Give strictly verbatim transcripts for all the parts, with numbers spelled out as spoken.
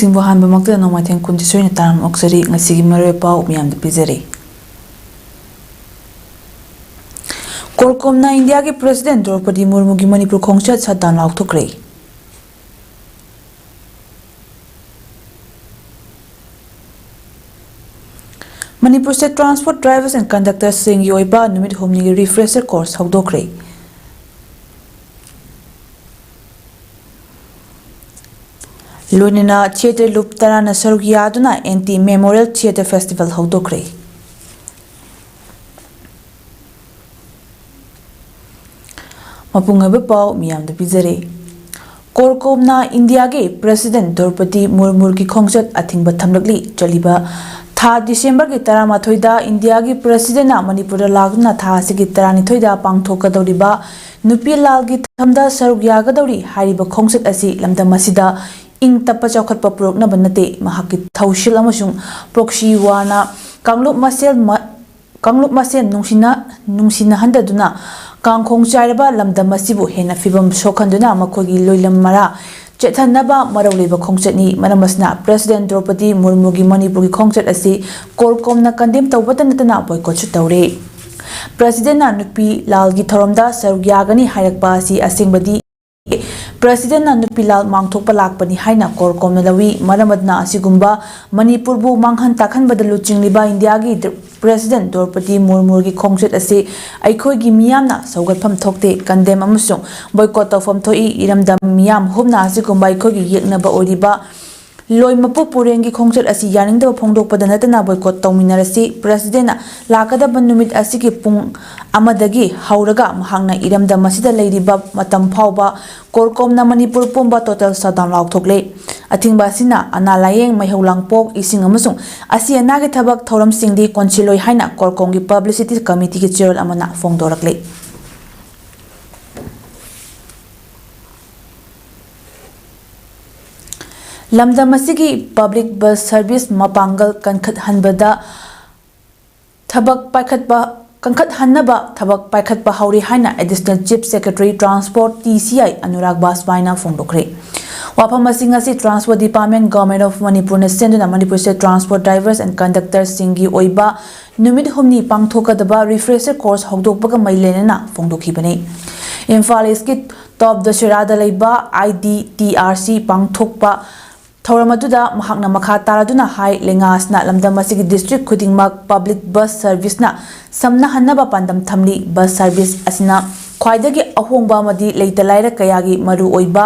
ꯁꯤꯡꯕꯨ ꯑꯍꯥꯟꯕꯃꯛꯇꯗ ꯅꯣꯡꯃꯥꯏꯊꯦꯝ ꯀꯨꯟꯊꯤꯊꯣꯏꯅ ꯇꯔꯥꯝꯅ ꯑꯣꯛꯆꯔꯤ꯫ ꯉꯁꯤꯒꯤ ꯃꯔꯨꯑꯣꯏ ꯄꯥꯎ ꯃꯤꯌꯥꯝꯗ ꯄꯤꯖꯔꯤ꯫ ꯀꯣꯔꯀꯣꯝꯅ ꯏꯟꯗꯤꯌꯥꯒꯤ ꯄ꯭ꯔꯦꯁꯤꯗꯦꯟꯠ ꯗ꯭ꯔꯧꯄꯗꯤ ꯃꯨꯔꯃꯨꯒꯤ ꯃꯅꯤꯄꯨꯔ ꯈꯣꯡꯆꯠ shutdown ꯂꯥꯎꯊꯣꯛꯈ꯭ꯔꯦ꯫ Manipur State Transport Drivers and Conductorsꯁꯤꯡꯒꯤ ꯑꯣꯏꯕ ꯅꯨꯃꯤꯠ ꯍꯨꯝꯅꯤꯒꯤ refresher course ꯍꯧꯗꯣꯛꯈ꯭ꯔꯦ꯫ ꯂꯣꯏꯅꯅ theatre ꯂꯨꯞ ꯇꯔꯥꯅ ꯁꯔꯨꯛ ꯌꯥꯗꯨꯅ Anti Memorial Theatre Festival ꯍꯧꯗꯣꯛꯈ꯭ꯔꯦ꯫ ꯃꯄꯨꯡ ꯑꯣꯏꯕ ꯄꯥꯎ ꯃꯤꯌꯥꯝꯗ ꯄꯤꯖꯔꯤ꯫ ꯀꯣꯔꯀꯣꯝꯅ ꯏꯟꯗꯤꯌꯥꯒꯤ ꯄ꯭ꯔꯦꯁꯤꯗꯦꯟꯠ ꯗ꯭ꯔꯧꯄꯗꯤ ꯃꯨꯔꯃꯨꯒꯤ ꯈꯣꯡꯆꯠ ꯑꯊꯤꯡꯕ ꯊꯝꯂꯛꯂꯤ꯫ ꯆꯠꯂꯤꯕ ꯊꯥ ꯗꯤꯁꯦꯝꯕꯔꯒꯤ ꯇꯔꯥꯃꯥꯊꯣꯏꯗ ꯏꯟꯗꯤꯌꯥꯒꯤ ꯄ꯭ꯔꯦꯁꯤꯗꯦꯟꯠꯅ ꯃꯅꯤꯄꯨꯔꯗ ꯂꯥꯛꯇꯨꯅ ꯊꯥ ꯑꯁꯤꯒꯤ ꯇꯔꯥꯅꯤꯊꯣꯏꯗ ꯄꯥꯡꯊꯣꯛꯀꯗꯧꯔꯤꯕ ꯅꯨꯄꯤ ꯂꯥꯜꯒꯤ ꯊꯧꯔꯝꯗ ꯁꯔꯨꯛ ꯌꯥꯒꯗꯧꯔꯤ ꯍꯥꯏꯔꯤꯕ ꯈꯣꯡꯆꯠ ꯑꯁꯤ ꯂꯝꯗꯝ ꯑꯁꯤꯗ ꯏꯪ ꯇꯞꯄ ꯆꯥꯎꯈꯠꯄ ꯄꯨꯔꯛꯅꯕ ꯅꯠꯇꯦ, ꯃꯍꯥꯛꯀꯤ ꯊꯧꯁꯤꯜ ꯑꯃꯁꯨꯡ proxy warꯅ ꯀꯥꯡꯂꯨꯞ ꯃꯁꯦꯜ ꯃ-, ꯀꯥꯡꯂꯨꯞ ꯃꯁꯦꯟ ꯅꯨꯡꯁꯤꯅ-, ꯅꯨꯡꯁꯤꯅꯍꯟꯗꯗꯨꯅ ꯀꯥꯡꯈꯣꯡ ꯆꯥꯏꯔꯕ ꯂꯝꯗꯝ ꯑꯁꯤꯕꯨ ꯍꯦꯟꯅ ꯐꯤꯕꯝ ꯁꯣꯛꯍꯟꯗꯨꯅ ꯃꯈꯣꯏꯒꯤ ꯂꯣꯏꯂꯝ ꯃꯔꯥ ꯆꯦꯠꯍꯟꯅꯕ ꯃꯔꯧ ꯂꯩꯕ ꯈꯣꯡꯆꯠꯅꯤ꯫ ꯃꯔꯝ ꯑꯁꯤꯅ ꯄ꯭ꯔꯦꯁꯤꯗꯦꯟꯠ ꯗ꯭ꯔꯧꯄꯗꯤ ꯃꯨꯔꯃꯨꯒꯤ ꯃꯅꯤꯄꯨꯔꯒꯤ ꯈꯣꯡꯆꯠ ꯑꯁꯤ ꯀꯣꯔꯀꯣꯝꯅ condemn ꯇꯧꯕꯇ ꯅꯠꯇꯅ boycottꯁꯨ ꯇꯧꯔꯦ꯫ ꯄ꯭ꯔꯦꯁꯤꯗꯦꯟꯠꯅ ꯅꯨꯄꯤ ꯂꯥꯜꯒꯤ ꯊꯧꯔꯝꯗ ꯁꯔꯨꯛ ꯌꯥꯒꯅꯤ ꯍꯥꯏꯔꯛꯄ ꯑꯁꯤ ꯑꯁꯦꯡꯕꯗꯤ ꯄ꯭ꯔꯦꯁꯤꯗꯦꯟꯠꯅ ꯅꯨꯄꯤ ꯂꯥꯜ ꯃꯥꯡꯊꯣꯛꯄ ꯂꯥꯛꯄꯅꯤ ꯍꯥꯏꯅ ꯀꯣꯔꯀꯣꯝꯅ ꯂꯧꯏ꯫ ꯃꯔꯝ ꯑꯗꯨꯅ ꯑꯁꯤꯒꯨꯝꯕ ꯃꯅꯤꯄꯨꯔꯕꯨ ꯃꯥꯡꯍꯟ ꯇꯥꯛꯍꯟꯕꯗ ꯂꯨꯆꯤꯡꯂꯤꯕ ꯏꯟꯗꯤꯌꯥꯒꯤ ꯗ꯭ꯔ-, ꯄ꯭ꯔꯦꯁꯤꯗꯦꯟꯠ ꯗ꯭ꯔꯧꯄꯗꯤ ꯃꯨꯔꯃꯨꯒꯤ ꯈꯣꯡꯆꯠ ꯑꯁꯤ ꯑꯩꯈꯣꯏꯒꯤ ꯃꯤꯌꯥꯝꯅ ꯁꯧꯒꯠꯐꯝ ꯊꯣꯛꯇꯦ꯫ Condemn ꯑꯃꯁꯨꯡ boycott ꯇꯧꯐꯝ ꯊꯣꯛꯏ꯫ ꯏꯔꯝꯗꯝ ꯃꯤꯌꯥꯝ ꯍꯨꯞꯅ ꯑꯁꯤꯒꯨꯝꯕ ꯑꯩꯈꯣꯏꯒꯤ ꯌꯦꯛꯅꯕ ꯑꯣꯏꯔꯤꯕ ꯂꯣꯏ ꯃꯄꯨ ꯄꯨꯔꯦꯟꯒꯤ ꯈꯣꯡꯆꯠ ꯑꯁꯤ ꯌꯥꯅꯤꯡꯗꯕ ꯐꯣꯡꯗꯣꯛꯄꯗ ꯅꯠꯇꯅ boycott ꯇꯧꯃꯤꯟꯅꯔꯁꯤ꯫ ꯄ꯭ꯔꯦꯁꯤꯗꯦꯟꯠꯅ ꯂꯥꯛꯀꯗꯕ ꯅꯨꯃꯤꯠ ꯑꯁꯤꯒꯤ ꯄꯨꯡ ꯑꯃꯗꯒꯤ ꯍꯧꯔꯒ ꯃꯍꯥꯛꯅ ꯏꯔꯝꯗꯝ ꯑꯁꯤꯗ ꯂꯩꯔꯤꯕ ꯃꯇꯝ ꯐꯥꯎꯕ ꯀꯣꯔꯀꯣꯝꯅ ꯃꯅꯤꯄꯨꯔ ꯄꯨꯝꯕ total shutdown ꯂꯥꯎꯊꯣꯛꯂꯦ꯫ ꯑꯊꯤꯡꯕ ꯑꯁꯤꯅ ꯑꯅꯥ ꯂꯥꯌꯦꯡ, ꯃꯩꯍꯧ ꯂꯥꯡꯄꯣꯛ, ꯏꯁꯤꯡ ꯑꯃꯁꯨꯡ ꯑꯁꯤ ꯑꯅꯥꯒꯤ ꯊꯕꯛ ꯊꯧꯔꯝꯁꯤꯡꯗꯤ ꯀꯣꯟꯁꯤꯜꯂꯣꯏ ꯍꯥꯏꯅ ꯀꯣꯔꯀꯣꯝꯒꯤ publicity committeeꯒꯤ chairman ꯑꯃꯅ ꯐꯣꯡꯗꯣꯔꯛꯂꯦ꯫ ꯂꯝꯗꯝ ꯑꯁꯤꯒꯤ public bus service ꯃꯄꯥꯡꯒꯜ ꯀꯟꯈꯠꯍꯟꯕꯗ ꯊꯕꯛ ꯄꯥꯏꯈꯠꯄ, ꯀꯟꯈꯠꯍꯟꯅꯕ ꯊꯕꯛ ꯄꯥꯏꯈꯠꯄ ꯍꯧꯔꯦ ꯍꯥꯏꯅ Additional Chief Secretary Transport, T C I, Anurag ꯕꯥꯖꯄꯥꯏꯅ ꯐꯣꯡꯗꯣꯛꯈ꯭ꯔꯦ꯫ ꯋꯥꯐꯝ ꯑꯁꯤ ꯉꯁꯤ Transport Department, Government of Manipurꯅ ꯁꯦꯝꯗꯨꯅ Manipur State Transport Drivers and Conductorꯁꯤꯡꯒꯤ ꯑꯣꯏꯕ ꯅꯨꯃꯤꯠ ꯍꯨꯝꯅꯤ ꯄꯥꯡꯊꯣꯛꯀꯗꯕ refresher course ꯍꯧꯗꯣꯛꯄꯒ ꯃꯔꯤ ꯂꯩꯅꯅ ꯐꯣꯡꯗꯣꯛꯈꯤꯕꯅꯤ꯫ ꯏꯝꯐꯥꯜ ꯏꯁꯀꯤ ꯇꯣꯞ ꯗꯁꯦꯔꯥꯗ ꯂꯩꯕ IDTRC ꯄꯥꯡꯊꯣꯛꯄ ꯊꯧꯔꯝ ꯑꯗꯨꯗ ꯃꯍꯥꯛꯅ ꯃꯈꯥ ꯇꯥꯔꯗꯨꯅ ꯍꯥꯏ, ꯂꯩꯉꯥꯛ ꯑꯁꯤꯅ ꯂꯝꯗꯝ ꯑꯁꯤꯒꯤ district ꯈꯨꯗꯤꯡꯃꯛ public bus serviceꯅ ꯁꯝꯅꯍꯟꯅꯕ ꯄꯥꯟꯗꯝ ꯊꯝꯂꯤ꯫ Bus service ꯑꯁꯤꯅ ꯈ꯭ꯋꯥꯏꯗꯒꯤ ꯑꯍꯣꯡꯕ ꯑꯃꯗꯤ ꯂꯩꯇ ꯂꯥꯏꯔ ꯀꯌꯥꯒꯤ ꯃꯔꯨꯑꯣꯏꯕ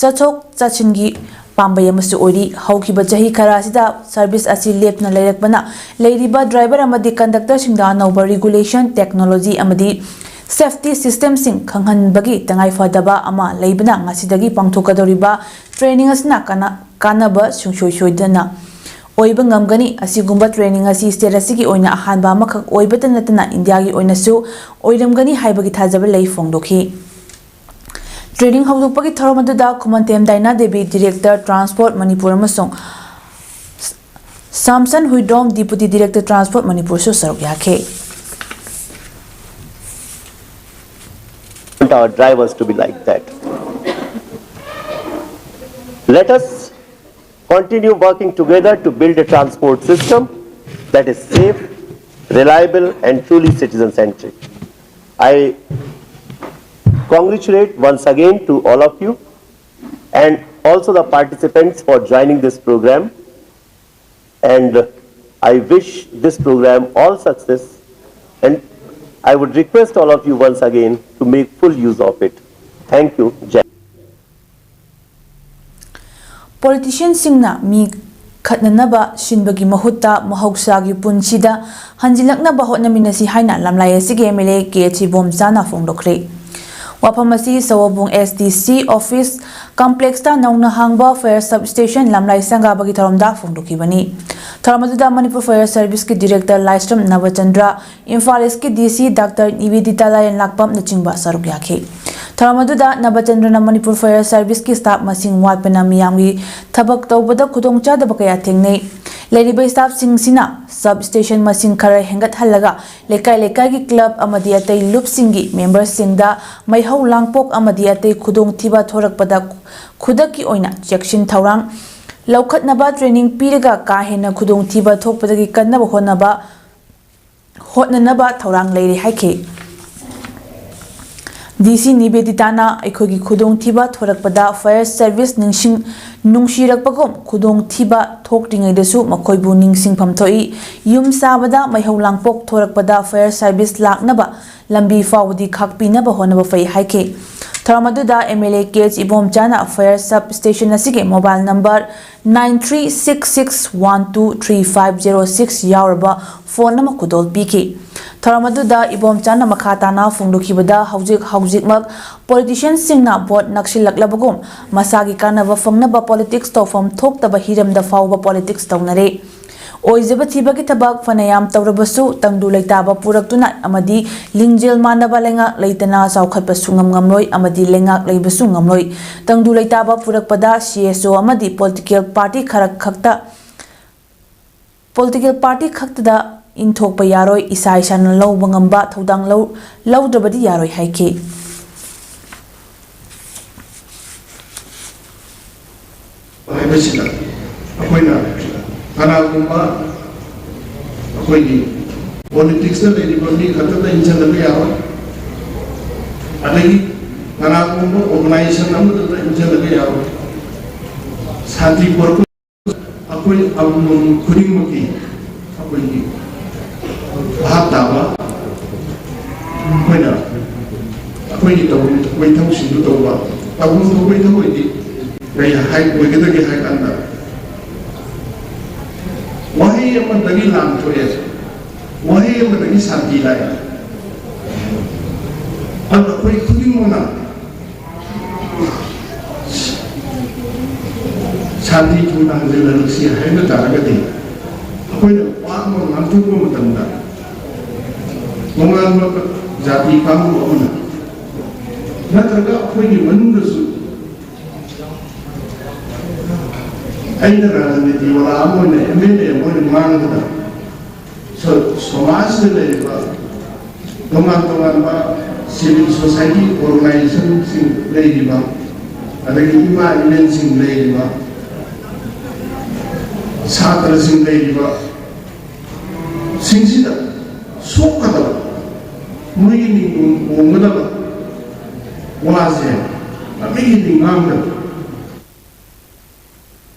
ꯆꯠꯊꯣꯛ ꯆꯠꯁꯤꯟꯒꯤ ꯄꯥꯝꯕꯩ ꯑꯃꯁꯨ ꯑꯣꯏꯔꯤ꯫ ꯍꯧꯈꯤꯕ ꯆꯍꯤ ꯈꯔ ꯑꯁꯤꯗ service ꯑꯁꯤ ꯂꯦꯞꯇꯨꯅ ꯂꯩꯔꯛꯄꯅ ꯂꯩꯔꯤꯕ driver ꯑꯃꯗꯤ conductorꯁꯤꯡꯗ ꯑꯅꯧꯕ regulation, technology ꯑꯃꯗꯤ safety systemꯁꯤꯡ ꯈꯪꯍꯟꯕꯒꯤ ꯇꯉꯥꯏꯐꯗꯕ ꯑꯃ ꯂꯩꯕꯅ ꯉꯁꯤꯗꯒꯤ ꯄꯥꯡꯊꯣꯛꯀꯗꯧꯔꯤꯕ training ꯑꯁꯤꯅ ꯀꯥꯟꯅ-, ꯀꯥꯟꯅꯕ ꯁꯨꯡꯁꯣꯏ ꯁꯣꯏꯗꯅ ꯑꯣꯏꯕ ꯉꯝꯒꯅꯤ꯫ ꯑꯁꯤꯒꯨꯝꯕ training ꯑꯁꯤ state ꯑꯁꯤꯒꯤ ꯑꯣꯏꯅ ꯑꯍꯥꯟꯕ ꯑꯃꯈꯛ ꯑꯣꯏꯕꯇ ꯅꯠꯇꯅ ꯏꯟꯗꯤꯌꯥꯒꯤ ꯑꯣꯏꯅꯁꯨ ꯑꯣꯏꯔꯝꯒꯅꯤ ꯍꯥꯏꯕꯒꯤ ꯊꯥꯖꯕ ꯂꯩ ꯐꯣꯡꯗꯣꯛꯈꯤ꯫ Training ꯍꯧꯗꯣꯛꯄꯒꯤ ꯊꯧꯔꯝ ꯑꯗꯨꯗ ꯈꯨꯃꯟꯊꯦꯝ ꯗꯥꯏꯅꯥ ꯗꯦꯕꯤ, Director Transport ꯃꯅꯤꯄꯨꯔ ꯑꯃꯁꯨꯡ ꯁꯥꯝꯁꯟ ꯍꯨꯏꯗ꯭ꯔꯣꯝ, Deputy Director Transport ꯃꯅꯤꯄꯨꯔꯁꯨ ꯁꯔꯨꯛ ꯌꯥꯈꯤ꯫ Want our drivers to be like that. Let us continue working together to build a transport system that is safe, reliable, and truly citizen centric. I congratulate once again to all of you and also the participants for joining this program. And I wish this program all success. And I would request all of you once again to make full use of it. Thank you. Jai. Politicianꯁꯤꯡꯅ ꯃꯤ ꯈꯠꯅꯅꯕ ꯁꯤꯟꯕꯒꯤ ꯃꯍꯨꯠꯇ ꯃꯍꯧꯁꯥꯒꯤ ꯄꯨꯟꯁꯤꯗ ꯍꯟꯖꯤꯜꯂꯛꯅꯕ ꯍꯣꯠꯅꯃꯤꯟꯅꯁꯤ ꯍꯥꯏꯅ ꯂꯝꯂꯥꯏ ꯑꯁꯤꯒꯤ MLA ꯀꯦ H ꯏꯕꯣꯝꯆꯥꯅ ꯐꯣꯡꯗꯣꯛꯈ꯭ꯔꯦ꯫ ꯋꯥꯐꯝ ꯑꯁꯤ ꯁꯋꯣꯕꯨꯡ SDC office complexꯇ ꯅꯧꯅ ꯍꯥꯡꯕ fire substation ꯂꯝꯂꯥꯏ ꯁꯪꯒꯥꯕꯒꯤ ꯊꯧꯔꯝꯗ ꯐꯣꯡꯗꯣꯛꯈꯤꯕꯅꯤ꯫ ꯊꯧꯔꯝ ꯑꯗꯨꯗ Manipur Fire Serviceꯀꯤ Director ꯂꯥꯏꯁ꯭ꯔꯝ ꯅꯕꯆꯟꯗ꯭ꯔ, ꯏꯝꯐꯥꯜ ꯏꯁꯀꯤ DC Doctor ꯅꯤꯕꯦꯗꯤꯇꯥ ꯂꯥꯏꯔꯦꯟꯂꯥꯛꯄꯝꯅꯆꯤꯡꯕ ꯁꯔꯨꯛ ꯌꯥꯈꯤ꯫ ꯊꯧꯔꯝ ꯑꯗꯨꯗ ꯅꯕꯆꯟꯗ꯭ꯔꯅ Manipur Fire Serviceꯀꯤ staff ꯃꯁꯤꯡ ꯋꯥꯠꯄꯅ ꯃꯤꯌꯥꯝꯒꯤ ꯊꯕꯛ ꯇꯧꯕꯗ ꯈꯨꯗꯣꯡꯆꯥꯗꯕ ꯀꯌꯥ ꯊꯦꯡꯅꯩ꯫ ꯂꯩꯔꯤꯕ staffꯁꯤꯡꯁꯤꯅ sub station ꯃꯁꯤꯡ ꯈꯔ ꯍꯦꯟꯒꯠꯍꯜꯂꯒ ꯂꯩꯀꯥꯏ ꯂꯩꯀꯥꯏꯒꯤ club ꯑꯃꯗꯤ ꯑꯇꯩ ꯂꯨꯞꯁꯤꯡꯒꯤ memberꯁꯤꯡꯗ ꯃꯩꯍꯧ ꯂꯥꯡꯄꯣꯛ ꯑꯃꯗꯤ ꯑꯇꯩ ꯈꯨꯗꯣꯡꯊꯤꯕ ꯊꯣꯔꯛꯄꯗ ꯈꯨꯗꯛꯀꯤ ꯑꯣꯏꯅ ꯆꯦꯛꯁꯤꯟ ꯊꯧꯔꯥꯡ ꯂꯧꯈꯠꯅꯕ training ꯄꯤꯔꯒ ꯀꯥ ꯍꯦꯟꯅ ꯈꯨꯗꯣꯡꯊꯤꯕ ꯊꯣꯛꯄꯗꯒꯤ ꯀꯟꯅꯕ ꯍꯣꯠꯅꯕ ꯍꯣꯠꯅꯅꯕ ꯊꯧꯔꯥꯡ ꯂꯩꯔꯦ ꯍꯥꯏꯈꯤ꯫ DC ꯅꯤꯕꯦꯗꯤꯇꯥꯅ ꯑꯩꯈꯣꯏꯒꯤ ꯈꯨꯗꯣꯡꯊꯤꯕ ꯊꯣꯔꯛꯄꯗ fire service ꯅꯤꯡꯁꯤꯡ ꯅꯨꯡꯁꯤꯔꯛꯄꯒꯨꯝ ꯈꯨꯗꯣꯡꯊꯤꯕ ꯊꯣꯛꯇ꯭ꯔꯤꯉꯩꯗꯁꯨ ꯃꯈꯣꯏꯕꯨ ꯅꯤꯡꯁꯤꯡꯐꯝ ꯊꯣꯛꯏ꯫ ꯌꯨꯝ ꯁꯥꯕꯗ ꯃꯩꯍꯧ ꯂꯥꯡꯄꯣꯛ ꯊꯣꯔꯛꯄꯗ fire service ꯂꯥꯛꯅꯕ ꯂꯝꯕꯤ ꯐꯥꯎꯕꯗꯤ ꯈꯥꯛꯄꯤꯅꯕ ꯍꯣꯠꯅꯕ ꯐꯩ ꯍꯥꯏꯈꯤ꯫ ꯊꯧꯔꯝ ꯑꯗꯨꯗ MLA K H ꯏꯕꯣꯝꯆꯥꯅ fire sub station ꯑꯁꯤꯒꯤ mobile number nine three six six one two three five zero six ꯌꯥꯎꯔꯕ phone ꯑꯃ ꯈꯨꯗꯣꯜ ꯄꯤꯈꯤ꯫ ꯊꯧꯔꯝ ꯑꯗꯨꯗ ꯏꯕꯣꯝꯆꯥꯅ ꯃꯈꯥ ꯇꯥꯅ ꯐꯣꯡꯗꯣꯛꯈꯤꯕꯗ, ꯍꯧꯖꯤꯛ ꯍꯧꯖꯤꯛꯃꯛ politicianꯁꯤꯡꯅ vote ꯅꯛꯁꯤꯜꯂꯛꯂꯕꯒꯨꯝ ꯃꯁꯥꯒꯤ ꯀꯥꯟꯅꯕ ꯐꯪꯅꯕ politics ꯇꯧꯐꯝ ꯊꯣꯛꯇꯕ ꯍꯤꯔꯝꯗ ꯐꯥꯎꯕ politics ꯇꯧꯅꯔꯦ꯫ ꯑꯣꯏꯖꯕ ꯊꯤꯕꯒꯤ ꯊꯕꯛ ꯐꯅꯌꯥꯝ ꯇꯧꯔꯕꯁꯨ ꯇꯪꯗꯨ ꯂꯩꯇꯥꯕ ꯄꯨꯔꯛꯇꯨꯅ ꯑꯃꯗꯤ ꯂꯤꯡꯖꯦꯜ ꯃꯥꯟꯅꯕ ꯂꯩꯉꯥꯛ ꯂꯩꯇꯅ ꯆꯥꯎꯈꯠꯄ ꯁꯨꯡꯉꯝ ꯉꯝꯂꯣꯏ ꯑꯃꯗꯤ ꯂꯩꯉꯥꯛ ꯂꯩꯕꯁꯨ ꯉꯝꯂꯣꯏ꯫ ꯇꯪꯗꯨ ꯂꯩꯇꯥꯕ ꯄꯨꯔꯛꯄꯗ CSO ꯑꯃꯗꯤ political party ꯈꯔ ꯈꯛꯇ, political party ꯈꯛꯇꯗ ꯏꯟꯊꯣꯛꯄ ꯌꯥꯔꯣꯏ, ꯏꯁꯥ ꯏꯁꯥꯅ ꯂꯧꯕ ꯉꯝꯕ ꯊꯧꯗꯥꯡ ꯂꯧ-, ꯂꯧꯗ꯭ꯔꯕꯗꯤ ꯌꯥꯔꯣꯏ ꯍꯥꯏꯈꯤ꯫ ꯍꯥꯏꯕꯁꯤꯗ ꯑꯩꯈꯣꯏꯅ ꯀꯅꯥꯒꯨꯝꯕ ꯑꯩꯈꯣꯏꯒꯤ politicsꯇ ꯂꯩꯔꯤꯕ ꯃꯤ ꯈꯛꯇꯗ ꯏꯟꯁꯤꯜꯂꯒ ꯌꯥꯔꯣꯏ, ꯑꯗꯒꯤ ꯀꯅꯥꯒꯨꯝꯕ organization ꯑꯃꯗꯗ ꯏꯟꯁꯤꯜꯂꯒ ꯌꯥꯔꯣꯏ꯫ ꯁꯥꯟꯇꯤ ꯄꯨꯔꯛꯄ ꯑꯩꯈꯣꯏ ꯑꯃꯃꯝ ꯈꯨꯗꯤꯡꯃꯛꯀꯤ ꯑꯩꯈꯣꯏꯒꯤ ꯚꯥꯞ ꯇꯥꯕ, ꯑꯩꯈꯣꯏꯅ ꯑꯩꯈꯣꯏꯒꯤ ꯇꯧꯐꯝ ꯊꯣꯛꯄ ꯏꯊꯧꯁꯤꯡꯗꯨ ꯇꯧꯕ꯫ ꯇꯧꯐꯝ ꯊꯣꯛꯄ ꯏꯊꯧ ꯑꯣꯏꯗꯤ ꯀꯔꯤ ꯍꯥꯏ ꯑꯣꯏꯒꯗꯒꯦ ꯍꯥꯏ ꯀꯥꯟꯗ, ꯋꯥꯍꯩ ꯑꯃꯗꯒꯤ ꯂꯥꯟ ꯊꯣꯛꯑꯦ, ꯋꯥꯍꯩ ꯑꯃꯗꯒꯤ ꯁꯥꯟꯇꯤ ꯂꯥꯛꯑꯦ꯫ ꯑꯗꯨ ꯑꯩꯈꯣꯏ ꯈꯨꯗꯤꯡꯃꯛꯅ ꯁꯥꯟꯇꯤ ꯊꯨꯅ ꯍꯟꯖꯤꯜꯍꯜꯂꯁꯤ ꯍꯥꯏꯕ ꯇꯥꯔꯒꯗꯤ, ꯑꯩꯈꯣꯏꯅ ꯋꯥ ꯑꯃ ꯉꯥꯡꯊꯣꯛꯄ ꯃꯇꯝꯗ ꯇꯣꯉꯥꯟꯕ ꯖꯥꯇꯤ ꯀꯥꯡꯕꯨ ꯑꯃꯅ ꯅꯠꯇ꯭ꯔꯒ ꯑꯩꯈꯣꯏꯒꯤ ꯃꯅꯨꯡꯗꯁꯨ ꯑꯩꯅ ꯔꯥꯖꯅꯤꯇꯤ ꯋꯥꯂꯥ ꯑꯃ ꯑꯣꯏꯅ, ꯑꯦꯝ ꯑꯦꯜ ꯑꯦ ꯑꯃ ꯑꯣꯏꯅ ꯉꯥꯡꯕꯗ, ꯁꯣ-, ꯁꯃꯥꯖꯇ ꯂꯩꯔꯤꯕ ꯇꯣꯉꯥꯟ ꯇꯣꯉꯥꯟꯕ civil society organizationꯁꯤꯡ ꯂꯩꯔꯤꯕ, ꯑꯗꯒꯤ ꯏꯃꯥ ꯏꯕꯦꯟꯁꯤꯡ ꯂꯩꯔꯤꯕ, ꯁꯥꯇ꯭ꯔꯁꯤꯡ ꯂꯩꯔꯤꯕ ꯁꯤꯡꯁꯤꯗ ꯁꯣꯛꯀꯗꯕ, ꯃꯣꯏꯒꯤ ꯅꯤꯡꯇꯝ ꯀꯣꯡꯒꯗꯕ ꯋꯥꯁꯦ ꯑꯃꯠꯇ ꯉꯥꯡꯗꯕ꯫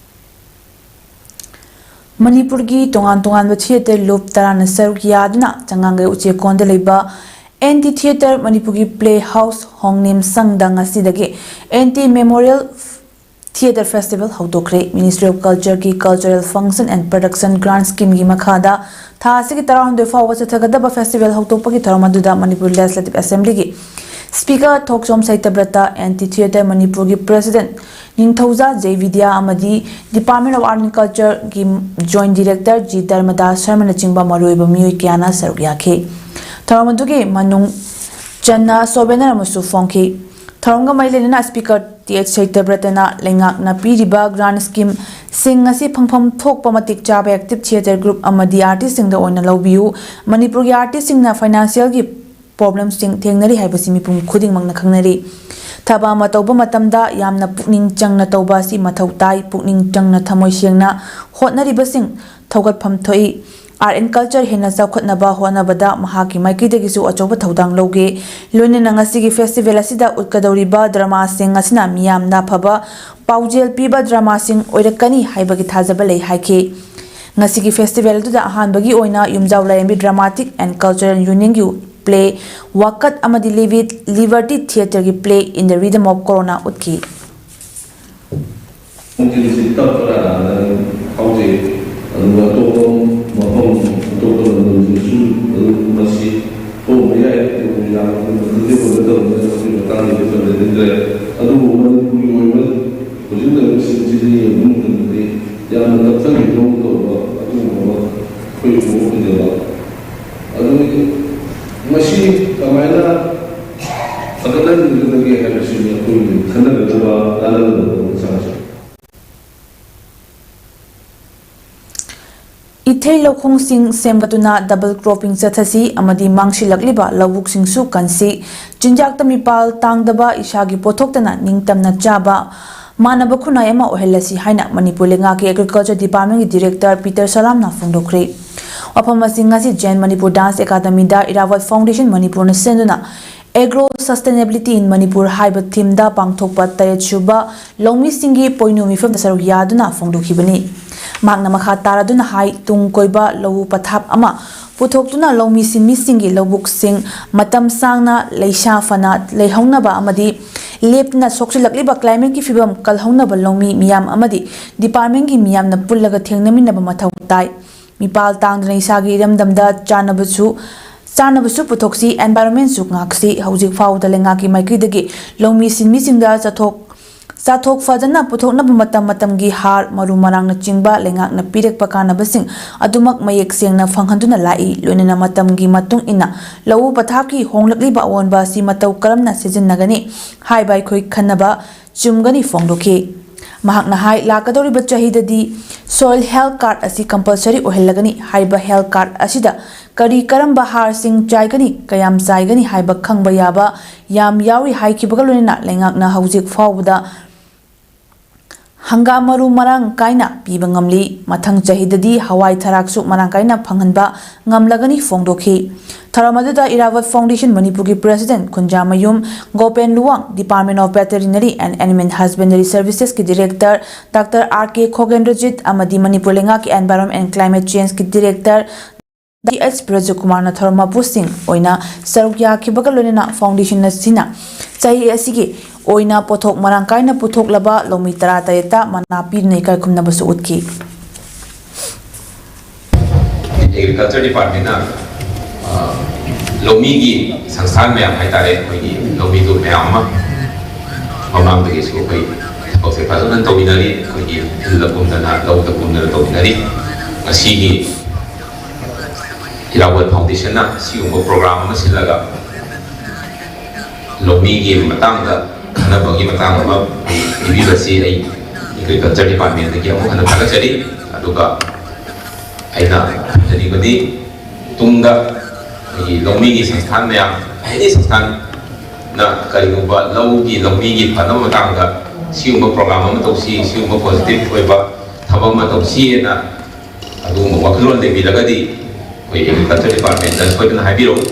ꯃꯅꯤꯄꯨꯔꯒꯤ ꯇꯣꯉꯥꯟ ꯇꯣꯉꯥꯟꯕ ꯊꯤꯌꯦꯇꯔ ꯂꯨꯞ ꯇꯔꯥꯅ ꯁꯔꯨꯛ ꯌꯥꯗꯨꯅ ꯆꯉꯥꯡꯒꯩ ꯎꯆꯦꯛꯀꯣꯟꯗ ꯂꯩꯕ ꯑꯦꯟ ꯇꯤ ꯊꯤꯌꯦꯇꯔ ꯃꯅꯤꯄꯨꯔꯒꯤ ꯄ꯭ꯂꯦ ꯍꯥꯎꯁ ꯍꯣꯡꯅꯦꯝ ꯁꯪꯗ ꯉꯁꯤꯗꯒꯤ N T memorial theatre festival ꯍꯧꯗꯣꯛꯈ꯭ꯔꯦ꯫ Ministry of Cultureꯒꯤ Cultural Function and Production Grant Schemeꯒꯤ ꯃꯈꯥꯗ ꯊꯥ ꯑꯁꯤꯒꯤ ꯇꯔꯥꯍꯨꯝꯗꯣꯏ ꯐꯥꯎꯕ ꯆꯠꯊꯒꯗꯕ ꯐꯦꯁꯇꯤꯚꯦꯜ ꯍꯧꯗꯣꯛꯄꯒꯤ ꯊꯧꯔꯝ ꯑꯗꯨꯗ ꯃꯅꯤꯄꯨꯔ ꯂꯦꯖꯤꯁꯂꯦꯇꯤꯚ ꯑꯦꯁꯦꯝꯕ꯭ꯂꯤꯒꯤ speaker Thokchom Satyabrata, N T theatre ꯃꯅꯤꯄꯨꯔꯒꯤ ꯄ꯭ꯔꯦꯁꯤꯗꯦꯟꯠ ꯅꯤꯡꯊꯧꯖꯥ ꯖꯦꯕꯤꯗ꯭ꯌꯥ ꯑꯃꯗꯤ Department of Art and Cultureꯒꯤ ꯖꯣꯏꯟꯠ ꯗꯤꯔꯦꯛꯇꯔ ꯖꯤ ꯙꯔꯃꯗꯥꯁ ꯁꯔꯃꯅꯆꯤꯡꯕ ꯃꯔꯨꯑꯣꯏꯕ ꯃꯤꯑꯣꯏ ꯀꯌꯥꯅ ꯁꯔꯨꯛ ꯌꯥꯈꯤ꯫ ꯊꯧꯔꯝ ꯑꯗꯨꯒꯤ ꯃꯅꯨꯡ ꯆꯟꯅ ꯁꯣꯚꯦꯅꯔ ꯑꯃꯁꯨ ꯐꯣꯡꯈꯤ꯫ ꯊꯧꯔꯝꯒ ꯃꯔꯤ ꯂꯩꯅꯅ ꯁ꯭ꯄꯤꯀꯔ ꯇꯤ ꯑꯩꯆ ꯁꯩꯇꯕ꯭ꯔꯇꯅ ꯂꯩꯉꯥꯛꯅ ꯄꯤꯔꯤꯕ ꯒ꯭ꯔꯥꯟꯠ ꯁ꯭ꯀꯤꯝꯁꯤꯡ ꯑꯁꯤ ꯐꯪꯐꯝ ꯊꯣꯛꯄ ꯃꯇꯤꯛ ꯆꯥꯕ ꯑꯦꯛꯇꯤꯚ ꯊꯤꯌꯦꯇꯔ ꯒ꯭ꯔꯨꯞ ꯑꯃꯗꯤ ꯑꯥꯔꯇꯤꯁꯁꯤꯡꯗ ꯑꯣꯏꯅ ꯂꯧꯕꯤꯌꯨ꯫ ꯃꯅꯤꯄꯨꯔꯒꯤ ꯑꯥꯔꯇꯤꯁꯁꯤꯡꯅ ꯐꯥꯏꯅꯥꯟꯁꯤꯌꯦꯜꯒꯤ ꯄ꯭ꯔꯣꯕ꯭ꯂꯦꯝꯁꯤꯡ ꯊꯦꯡꯅꯔꯤ ꯍꯥꯏꯕꯁꯤ ꯃꯤꯄꯨꯝ ꯈꯨꯗꯤꯡꯃꯛꯅ ꯈꯪꯅꯔꯤ꯫ ꯊꯕꯛ ꯑꯃ ꯇꯧꯕ ꯃꯇꯝꯗ ꯌꯥꯝꯅ ꯄꯨꯛꯅꯤꯡ ꯆꯪꯅ ꯇꯧꯕ ꯑꯁꯤ ꯃꯊꯧ ꯇꯥꯏ꯫ ꯄꯨꯛꯅꯤꯡ ꯆꯪꯅ ꯊꯃꯣꯏ ꯁꯦꯡꯅ ꯍꯣꯠꯅꯔꯤꯕꯁꯤꯡ ꯊꯧꯒꯠꯐꯝ ꯊꯣꯛꯏ꯫ Art and Culture ꯍꯦꯟꯅ ꯆꯥꯎꯈꯠꯅꯕ ꯍꯣꯠꯅꯕꯗ ꯃꯍꯥꯛꯀꯤ ꯃꯥꯏꯀꯩꯗꯒꯤꯁꯨ ꯑꯆꯧꯕ ꯊꯧꯗꯥꯡ ꯂꯧꯒꯦ꯫ ꯂꯣꯏꯅꯅ ꯉꯁꯤꯒꯤ ꯐꯦꯁꯇꯤꯚꯦꯜ ꯑꯁꯤꯗ ꯎꯠꯀꯗꯧꯔꯤꯕ ꯗ꯭ꯔꯃꯥꯁꯤꯡ ꯑꯁꯤꯅ ꯃꯤꯌꯥꯝꯅ ꯑꯐꯕ ꯄꯥꯎꯖꯦꯜ ꯄꯤꯕ ꯗ꯭ꯔꯃꯥꯁꯤꯡ ꯑꯣꯏꯔꯛꯀꯅꯤ ꯍꯥꯏꯕꯒꯤ ꯊꯥꯖꯕ ꯂꯩ ꯍꯥꯏꯈꯤ꯫ ꯉꯁꯤꯒꯤ ꯐꯦꯁꯇꯤꯚꯦꯜ ꯑꯗꯨꯗ ꯑꯍꯥꯟꯕꯒꯤ ꯑꯣꯏꯅ ꯌꯨꯝꯖꯥꯎ ꯂꯥꯏꯔꯦꯝꯕꯤ Dramatic and Cultural Unionꯒꯤ ꯄ꯭ꯂꯦ ꯋꯥꯀꯠ ꯑꯃꯗꯤ ꯂꯤꯕꯔꯇꯤ ꯊꯤꯌꯦꯇꯔꯒꯤ play In the Rhythm of Corona ꯎꯠꯈꯤ꯫ ꯅꯨꯡꯊꯤꯜꯁꯤ ꯇꯞꯄ꯭ꯔꯥꯅ ꯑꯗꯨꯝ ꯐꯥꯎꯖꯩ꯫ ꯑꯗꯨꯒ ꯑꯇꯣꯞꯄ ꯃꯐꯝ, ꯑꯇꯣꯞꯄ ꯂꯝꯗꯝꯁꯤꯡꯁꯨ ꯑꯗꯨꯝ ꯃꯁꯤ ꯊꯣꯛꯄ ꯌꯥꯏ꯫ ꯑꯗꯨꯕꯨ ꯌꯥꯝꯅ ꯈꯪꯖꯕ ꯅꯠꯇꯕꯅꯤꯅ ꯃꯁꯤꯒꯤ ꯃꯇꯥꯡꯗꯗꯤ ꯄꯟꯖꯅꯤꯡꯗ꯭ꯔꯦ꯫ ꯑꯗꯨꯕꯨ ꯃꯅꯤꯄꯨꯔꯒꯤ ꯑꯣꯏꯕ ꯍꯧꯖꯤꯛ ꯂꯩꯔꯤꯕ ꯁꯤꯟꯁꯤꯗ ꯌꯦꯡꯕ ꯃꯇꯝꯗꯗꯤ ꯌꯥꯝꯅ ꯇꯞꯊꯈꯤꯕꯒꯨꯝ ꯇꯧꯕ ꯑꯗꯨꯒꯨꯝꯕ ꯑꯃ ꯑꯩꯈꯣꯏ ꯎꯕ ꯐꯪꯖꯕ꯫ ꯑꯗꯨ ꯃꯁꯤ ꯀꯃꯥꯏꯅ ꯐꯒꯠꯍꯟꯒꯗꯒꯦ ꯍꯥꯏꯕꯁꯤꯅꯤ ꯑꯩꯈꯣꯏꯒꯤ ꯈꯟꯅꯒꯗꯕ, ꯇꯥꯟꯅꯒꯗꯕ ꯃꯆꯥꯛꯁꯦ꯫ ꯏꯊꯩ ꯂꯧꯈꯣꯡꯁꯤꯡ ꯁꯦꯝꯒꯠꯇꯨꯅ double cropping ꯆꯠꯊꯁꯤ ꯑꯃꯗꯤ ꯃꯥꯡꯁꯤꯜꯂꯛꯂꯤꯕ ꯂꯧꯕꯨꯛꯁꯤꯡꯁꯨ ꯀꯟꯁꯤ꯫ ꯆꯤꯟꯖꯥꯛꯇ ꯃꯤꯄꯥꯜ ꯇꯥꯡꯗꯕ, ꯏꯁꯥꯒꯤ ꯄꯣꯠꯊꯣꯛꯇꯅ ꯅꯤꯡꯇꯝꯅ ꯆꯥꯕ, ꯃꯥꯟꯅꯕ ꯈꯨꯟꯅꯥꯏ ꯑꯃ ꯑꯣꯏꯍꯜꯂꯁꯤ ꯍꯥꯏꯅ ꯃꯅꯤꯄꯨꯔ ꯂꯩꯉꯥꯛꯀꯤ Agriculture Department ꯀꯤ Director ꯄꯤꯇꯔ ꯁꯂꯥꯝꯅ ꯐꯣꯡꯗꯣꯛꯈ꯭ꯔꯦ꯫ ꯋꯥꯐꯝ ꯑꯁꯤ ꯉꯁꯤ ꯖꯦꯟ ꯃꯅꯤꯄꯨꯔ Dance Academy ꯗ ꯏꯔꯥꯕꯣꯠ Foundation ꯃꯅꯤꯄꯨꯔꯅ ꯁꯤꯟꯗꯨꯅ Agro Sustainability in Manipur ꯍꯥꯏꯕ theme ꯗ ꯄꯥꯡꯊꯣꯛꯄ ꯇꯔꯦꯠ ꯁꯨꯕ ꯂꯧꯃꯤꯁꯤꯡꯒꯤ ꯄꯣꯏꯅꯨ ꯃꯤꯐꯝꯗ ꯁꯔꯨꯛ ꯌꯥꯗꯨꯅ ꯐꯣꯡꯗꯣꯛꯈꯤꯕꯅꯤ꯫ ꯃꯍꯥꯛꯅ ꯃꯈꯥ ꯇꯥꯔꯗꯨꯅ ꯍꯥꯏ, ꯇꯨꯡ ꯀꯣꯏꯕ ꯂꯧꯎ ꯄꯊꯥꯞ ꯑꯃ ꯄꯨꯊꯣꯛꯇꯨꯅ ꯂꯧꯃꯤ ꯁꯤꯟꯃꯤꯁꯤꯡꯒꯤ ꯂꯧꯕꯨꯛꯁꯤꯡ ꯃꯇꯝ ꯁꯥꯡꯅ ꯂꯩꯁꯥ ꯐꯅ ꯂꯩꯍꯧꯅꯕ ꯑꯃꯗꯤ ꯂꯦꯞꯇꯅ ꯁꯣꯛꯆꯤꯜꯂꯛꯂꯤꯕ climate ꯀꯤ ꯐꯤꯕꯝ ꯀꯜꯍꯧꯅꯕ ꯂꯧꯃꯤ ꯃꯤꯌꯥꯝ ꯑꯃꯗꯤ department ꯀꯤ ꯃꯤꯌꯥꯝꯅ ꯄꯨꯜꯂꯒ ꯊꯦꯡꯅꯃꯤꯟꯅꯕ ꯃꯊꯧ ꯇꯥꯏ꯫ ꯃꯤꯄꯥꯜ ꯇꯥꯡꯗꯅ ꯏꯁꯥꯒꯤ ꯏꯔꯝꯗꯝꯗ ꯆꯥꯅꯕꯁꯨ, ꯆꯥꯅꯕꯁꯨ ꯄꯨꯊꯣꯛꯁꯤ, environment ꯁꯨ ꯉꯥꯛꯁꯤ꯫ ꯍꯧꯖꯤꯛ ꯐꯥꯎꯕꯗ ꯂꯩꯉꯥꯛꯀꯤ ꯃꯥꯏꯀꯩꯗꯒꯤ ꯂꯧꯃꯤ ꯁꯤꯟꯃꯤꯁꯤꯡꯗ ꯆꯠꯊꯣꯛ ꯆꯥꯊꯣꯛ ꯐꯗꯅ ꯄꯨꯊꯣꯛꯅꯕ ꯃꯇꯝ ꯃꯇꯝꯒꯤ ꯍꯥꯔ, ꯃꯔꯨ ꯃꯔꯥꯡꯅꯆꯤꯡꯕ ꯂꯩꯉꯥꯛꯅ ꯄꯤꯔꯛꯄ ꯀꯥꯟꯅꯕꯁꯤꯡ ꯑꯗꯨꯃꯛ ꯃꯌꯦꯛ ꯁꯦꯡꯅ ꯐꯪꯍꯟꯗꯨꯅ ꯂꯥꯛꯏ꯫ ꯂꯣꯏꯅꯅ ꯃꯇꯝꯒꯤ ꯃꯇꯨꯡ ꯏꯟꯅ ꯂꯧꯎ ꯄꯊꯥꯞꯀꯤ ꯍꯣꯡꯂꯛꯂꯤꯕ ꯑꯑꯣꯟꯕ ꯑꯁꯤ ꯃꯇꯧ ꯀꯔꯝꯅ ꯁꯤꯖꯤꯟꯅꯒꯅꯤ ꯍꯥꯏꯕ ꯑꯩꯈꯣꯏ ꯈꯟꯅꯕ ꯆꯨꯝꯒꯅꯤ ꯐꯣꯡꯗꯣꯛꯈꯤ꯫ ꯃꯍꯥꯛꯅ ꯍꯥꯏ, ꯂꯥꯛꯀꯗꯧꯔꯤꯕ ꯆꯍꯤꯗꯗꯤ soil health card ꯑꯁꯤ compulsory ꯑꯣꯏꯍꯜꯂꯒꯅꯤ꯫ ꯍꯥꯏꯔꯤꯕ health card ꯑꯁꯤꯗ ꯀꯔꯤ ꯀꯔꯝꯕ ꯍꯥꯔꯁꯤꯡ ꯆꯥꯏꯒꯅꯤ, ꯀꯌꯥꯝ ꯆꯥꯏꯒꯅꯤ ꯍꯥꯏꯕ ꯈꯪꯕ ꯌꯥꯕ ꯌꯥꯝ ꯌꯥꯎꯔꯤ ꯍꯥꯏꯈꯤꯕꯒ ꯂꯣꯏꯅꯅ ꯂꯩꯉꯥꯛꯅ ꯍꯧꯖꯤꯛ ꯐꯥꯎꯕꯗ ꯍꯪꯒꯥꯝ ꯃꯔꯨ ꯃꯔꯥꯡ ꯀꯥꯏꯅ ꯄꯤꯕ ꯉꯝꯂꯤ꯫ ꯃꯊꯪ ꯆꯍꯤꯗꯗꯤ ꯍꯋꯥꯏ ꯊꯔꯥꯛꯁꯨ ꯃꯔꯥꯡ ꯀꯥꯏꯅ ꯐꯪꯍꯟꯕ ꯉꯝꯂꯒꯅꯤ ꯐꯣꯡꯗꯣꯛꯈꯤ꯫ ꯊꯧꯔꯝ ꯑꯗꯨꯗ ꯏꯔꯥꯕꯣꯠ Foundation ꯃꯅꯤꯄꯨꯔꯒꯤ President ꯈꯨꯟꯖꯥꯃꯌꯨꯝ ꯒꯣꯄꯦꯟ Luwang, Department of Veterinary and Animal Husbandry Services ꯀꯤ Director Doctor R K ꯈꯣꯒꯦꯟꯗ꯭ꯔꯖꯤꯠ ꯑꯃꯗꯤ ꯃꯅꯤꯄꯨꯔ ꯂꯩꯉꯥꯛꯀꯤ Environment and Climate Change ꯀꯤ Director ꯗꯤ ꯑꯦꯁ ꯕ꯭ꯔꯖꯀꯨꯃꯥꯔꯅ ꯊꯧꯔꯝ ꯃꯄꯨꯁꯤꯡ ꯑꯣꯏꯅ ꯁꯔꯨꯛ ꯌꯥꯈꯤꯕꯒ ꯂꯣꯏꯅꯅ foundation ꯑꯁꯤꯅ ꯆꯍꯤ ꯑꯁꯤꯒꯤ ꯑꯣꯏꯅ ꯄꯣꯠꯊꯣꯛ ꯃꯔꯥꯡ ꯀꯥꯏꯅ ꯄꯨꯊꯣꯛꯂꯕ ꯂꯧꯃꯤ ꯇꯔꯥꯇꯔꯦꯠꯇ ꯃꯅꯥ ꯄꯤꯗꯨꯅ ꯏꯀꯥꯏ ꯈꯨꯝꯅꯕꯁꯨ ꯎꯠꯈꯤ꯫ Agriculture Department ꯅ, ꯑ, ꯂꯧꯃꯤꯒꯤ ꯁꯪꯁꯊꯥꯟ ꯃꯌꯥꯝ ꯍꯥꯏꯇꯥꯔꯦ, ꯑꯩꯈꯣꯏꯒꯤ ꯂꯧꯃꯤꯗꯨ ꯃꯌꯥꯝ ꯑꯃ ꯃꯃꯥꯡꯗꯒꯤꯁꯨ ꯑꯩꯈꯣꯏ ꯊꯕꯛꯁꯦ ꯐꯖꯅ ꯇꯧꯃꯤꯟꯅꯔꯤ, ꯑꯩꯈꯣꯏꯒꯤ ꯐꯤꯜꯗ ꯀꯨꯝꯗꯅ, ꯂꯧꯗ ꯀꯨꯝꯗꯅ ꯇꯧꯃꯤꯟꯅꯔꯤ꯫ ꯉꯁꯤꯒꯤ ꯏꯔꯥꯕꯣꯠ Foundation ꯅ ꯁꯤꯒꯨꯝꯕ program ꯑꯃ ꯁꯤꯜꯂꯒ ꯂꯧꯃꯤꯒꯤ ꯃꯇꯥꯡꯗ ꯈꯟꯅꯕꯒꯤ ꯃꯇꯥꯡ ꯑꯃ ꯄꯤꯕꯤꯕꯁꯤ ꯑꯩ Agriculture Department ꯇꯒꯤ ꯑꯃꯨꯛ ꯍꯟꯅ ꯊꯥꯒꯠꯆꯔꯤ꯫ ꯑꯗꯨꯒ ꯑꯩꯅ ꯊꯝꯖꯅꯤꯡꯕꯗꯤ, ꯇꯨꯡꯗ ꯑꯩꯈꯣꯏꯒꯤ ꯂꯧꯃꯤꯒꯤ ꯁꯪꯁꯊꯥꯟ ꯃꯌꯥꯝ, ꯑꯦꯅꯤ ꯁꯪꯁꯊꯥꯟꯅ ꯀꯔꯤꯒꯨꯝꯕ ꯂꯧꯒꯤ, ꯂꯧꯃꯤꯒꯤ ꯐꯅꯕ ꯃꯇꯥꯡꯗ ꯁꯤꯒꯨꯝꯕ ꯄ꯭ꯔꯣꯒ꯭ꯔꯥꯝ ꯑꯃ ꯇꯧꯁꯤ, ꯁꯤꯒꯨꯝꯕ ꯄꯣꯖꯤꯇꯤꯚ ꯑꯣꯏꯕ ꯊꯕꯛ ꯑꯃ ꯇꯧꯁꯤꯅ ꯑꯗꯨꯒꯨꯝꯕ ꯋꯥꯈꯜꯂꯣꯟ ꯂꯩꯕꯤꯔꯒꯗꯤ, ꯑꯩꯈꯣꯏ ꯑꯦꯒ꯭ꯔꯤꯀꯜꯆꯔ ꯗꯤꯄꯥꯔꯠꯃꯦꯟꯇ ꯁꯣꯏꯗꯅ ꯍꯥꯏꯕꯤꯔꯛꯎ꯫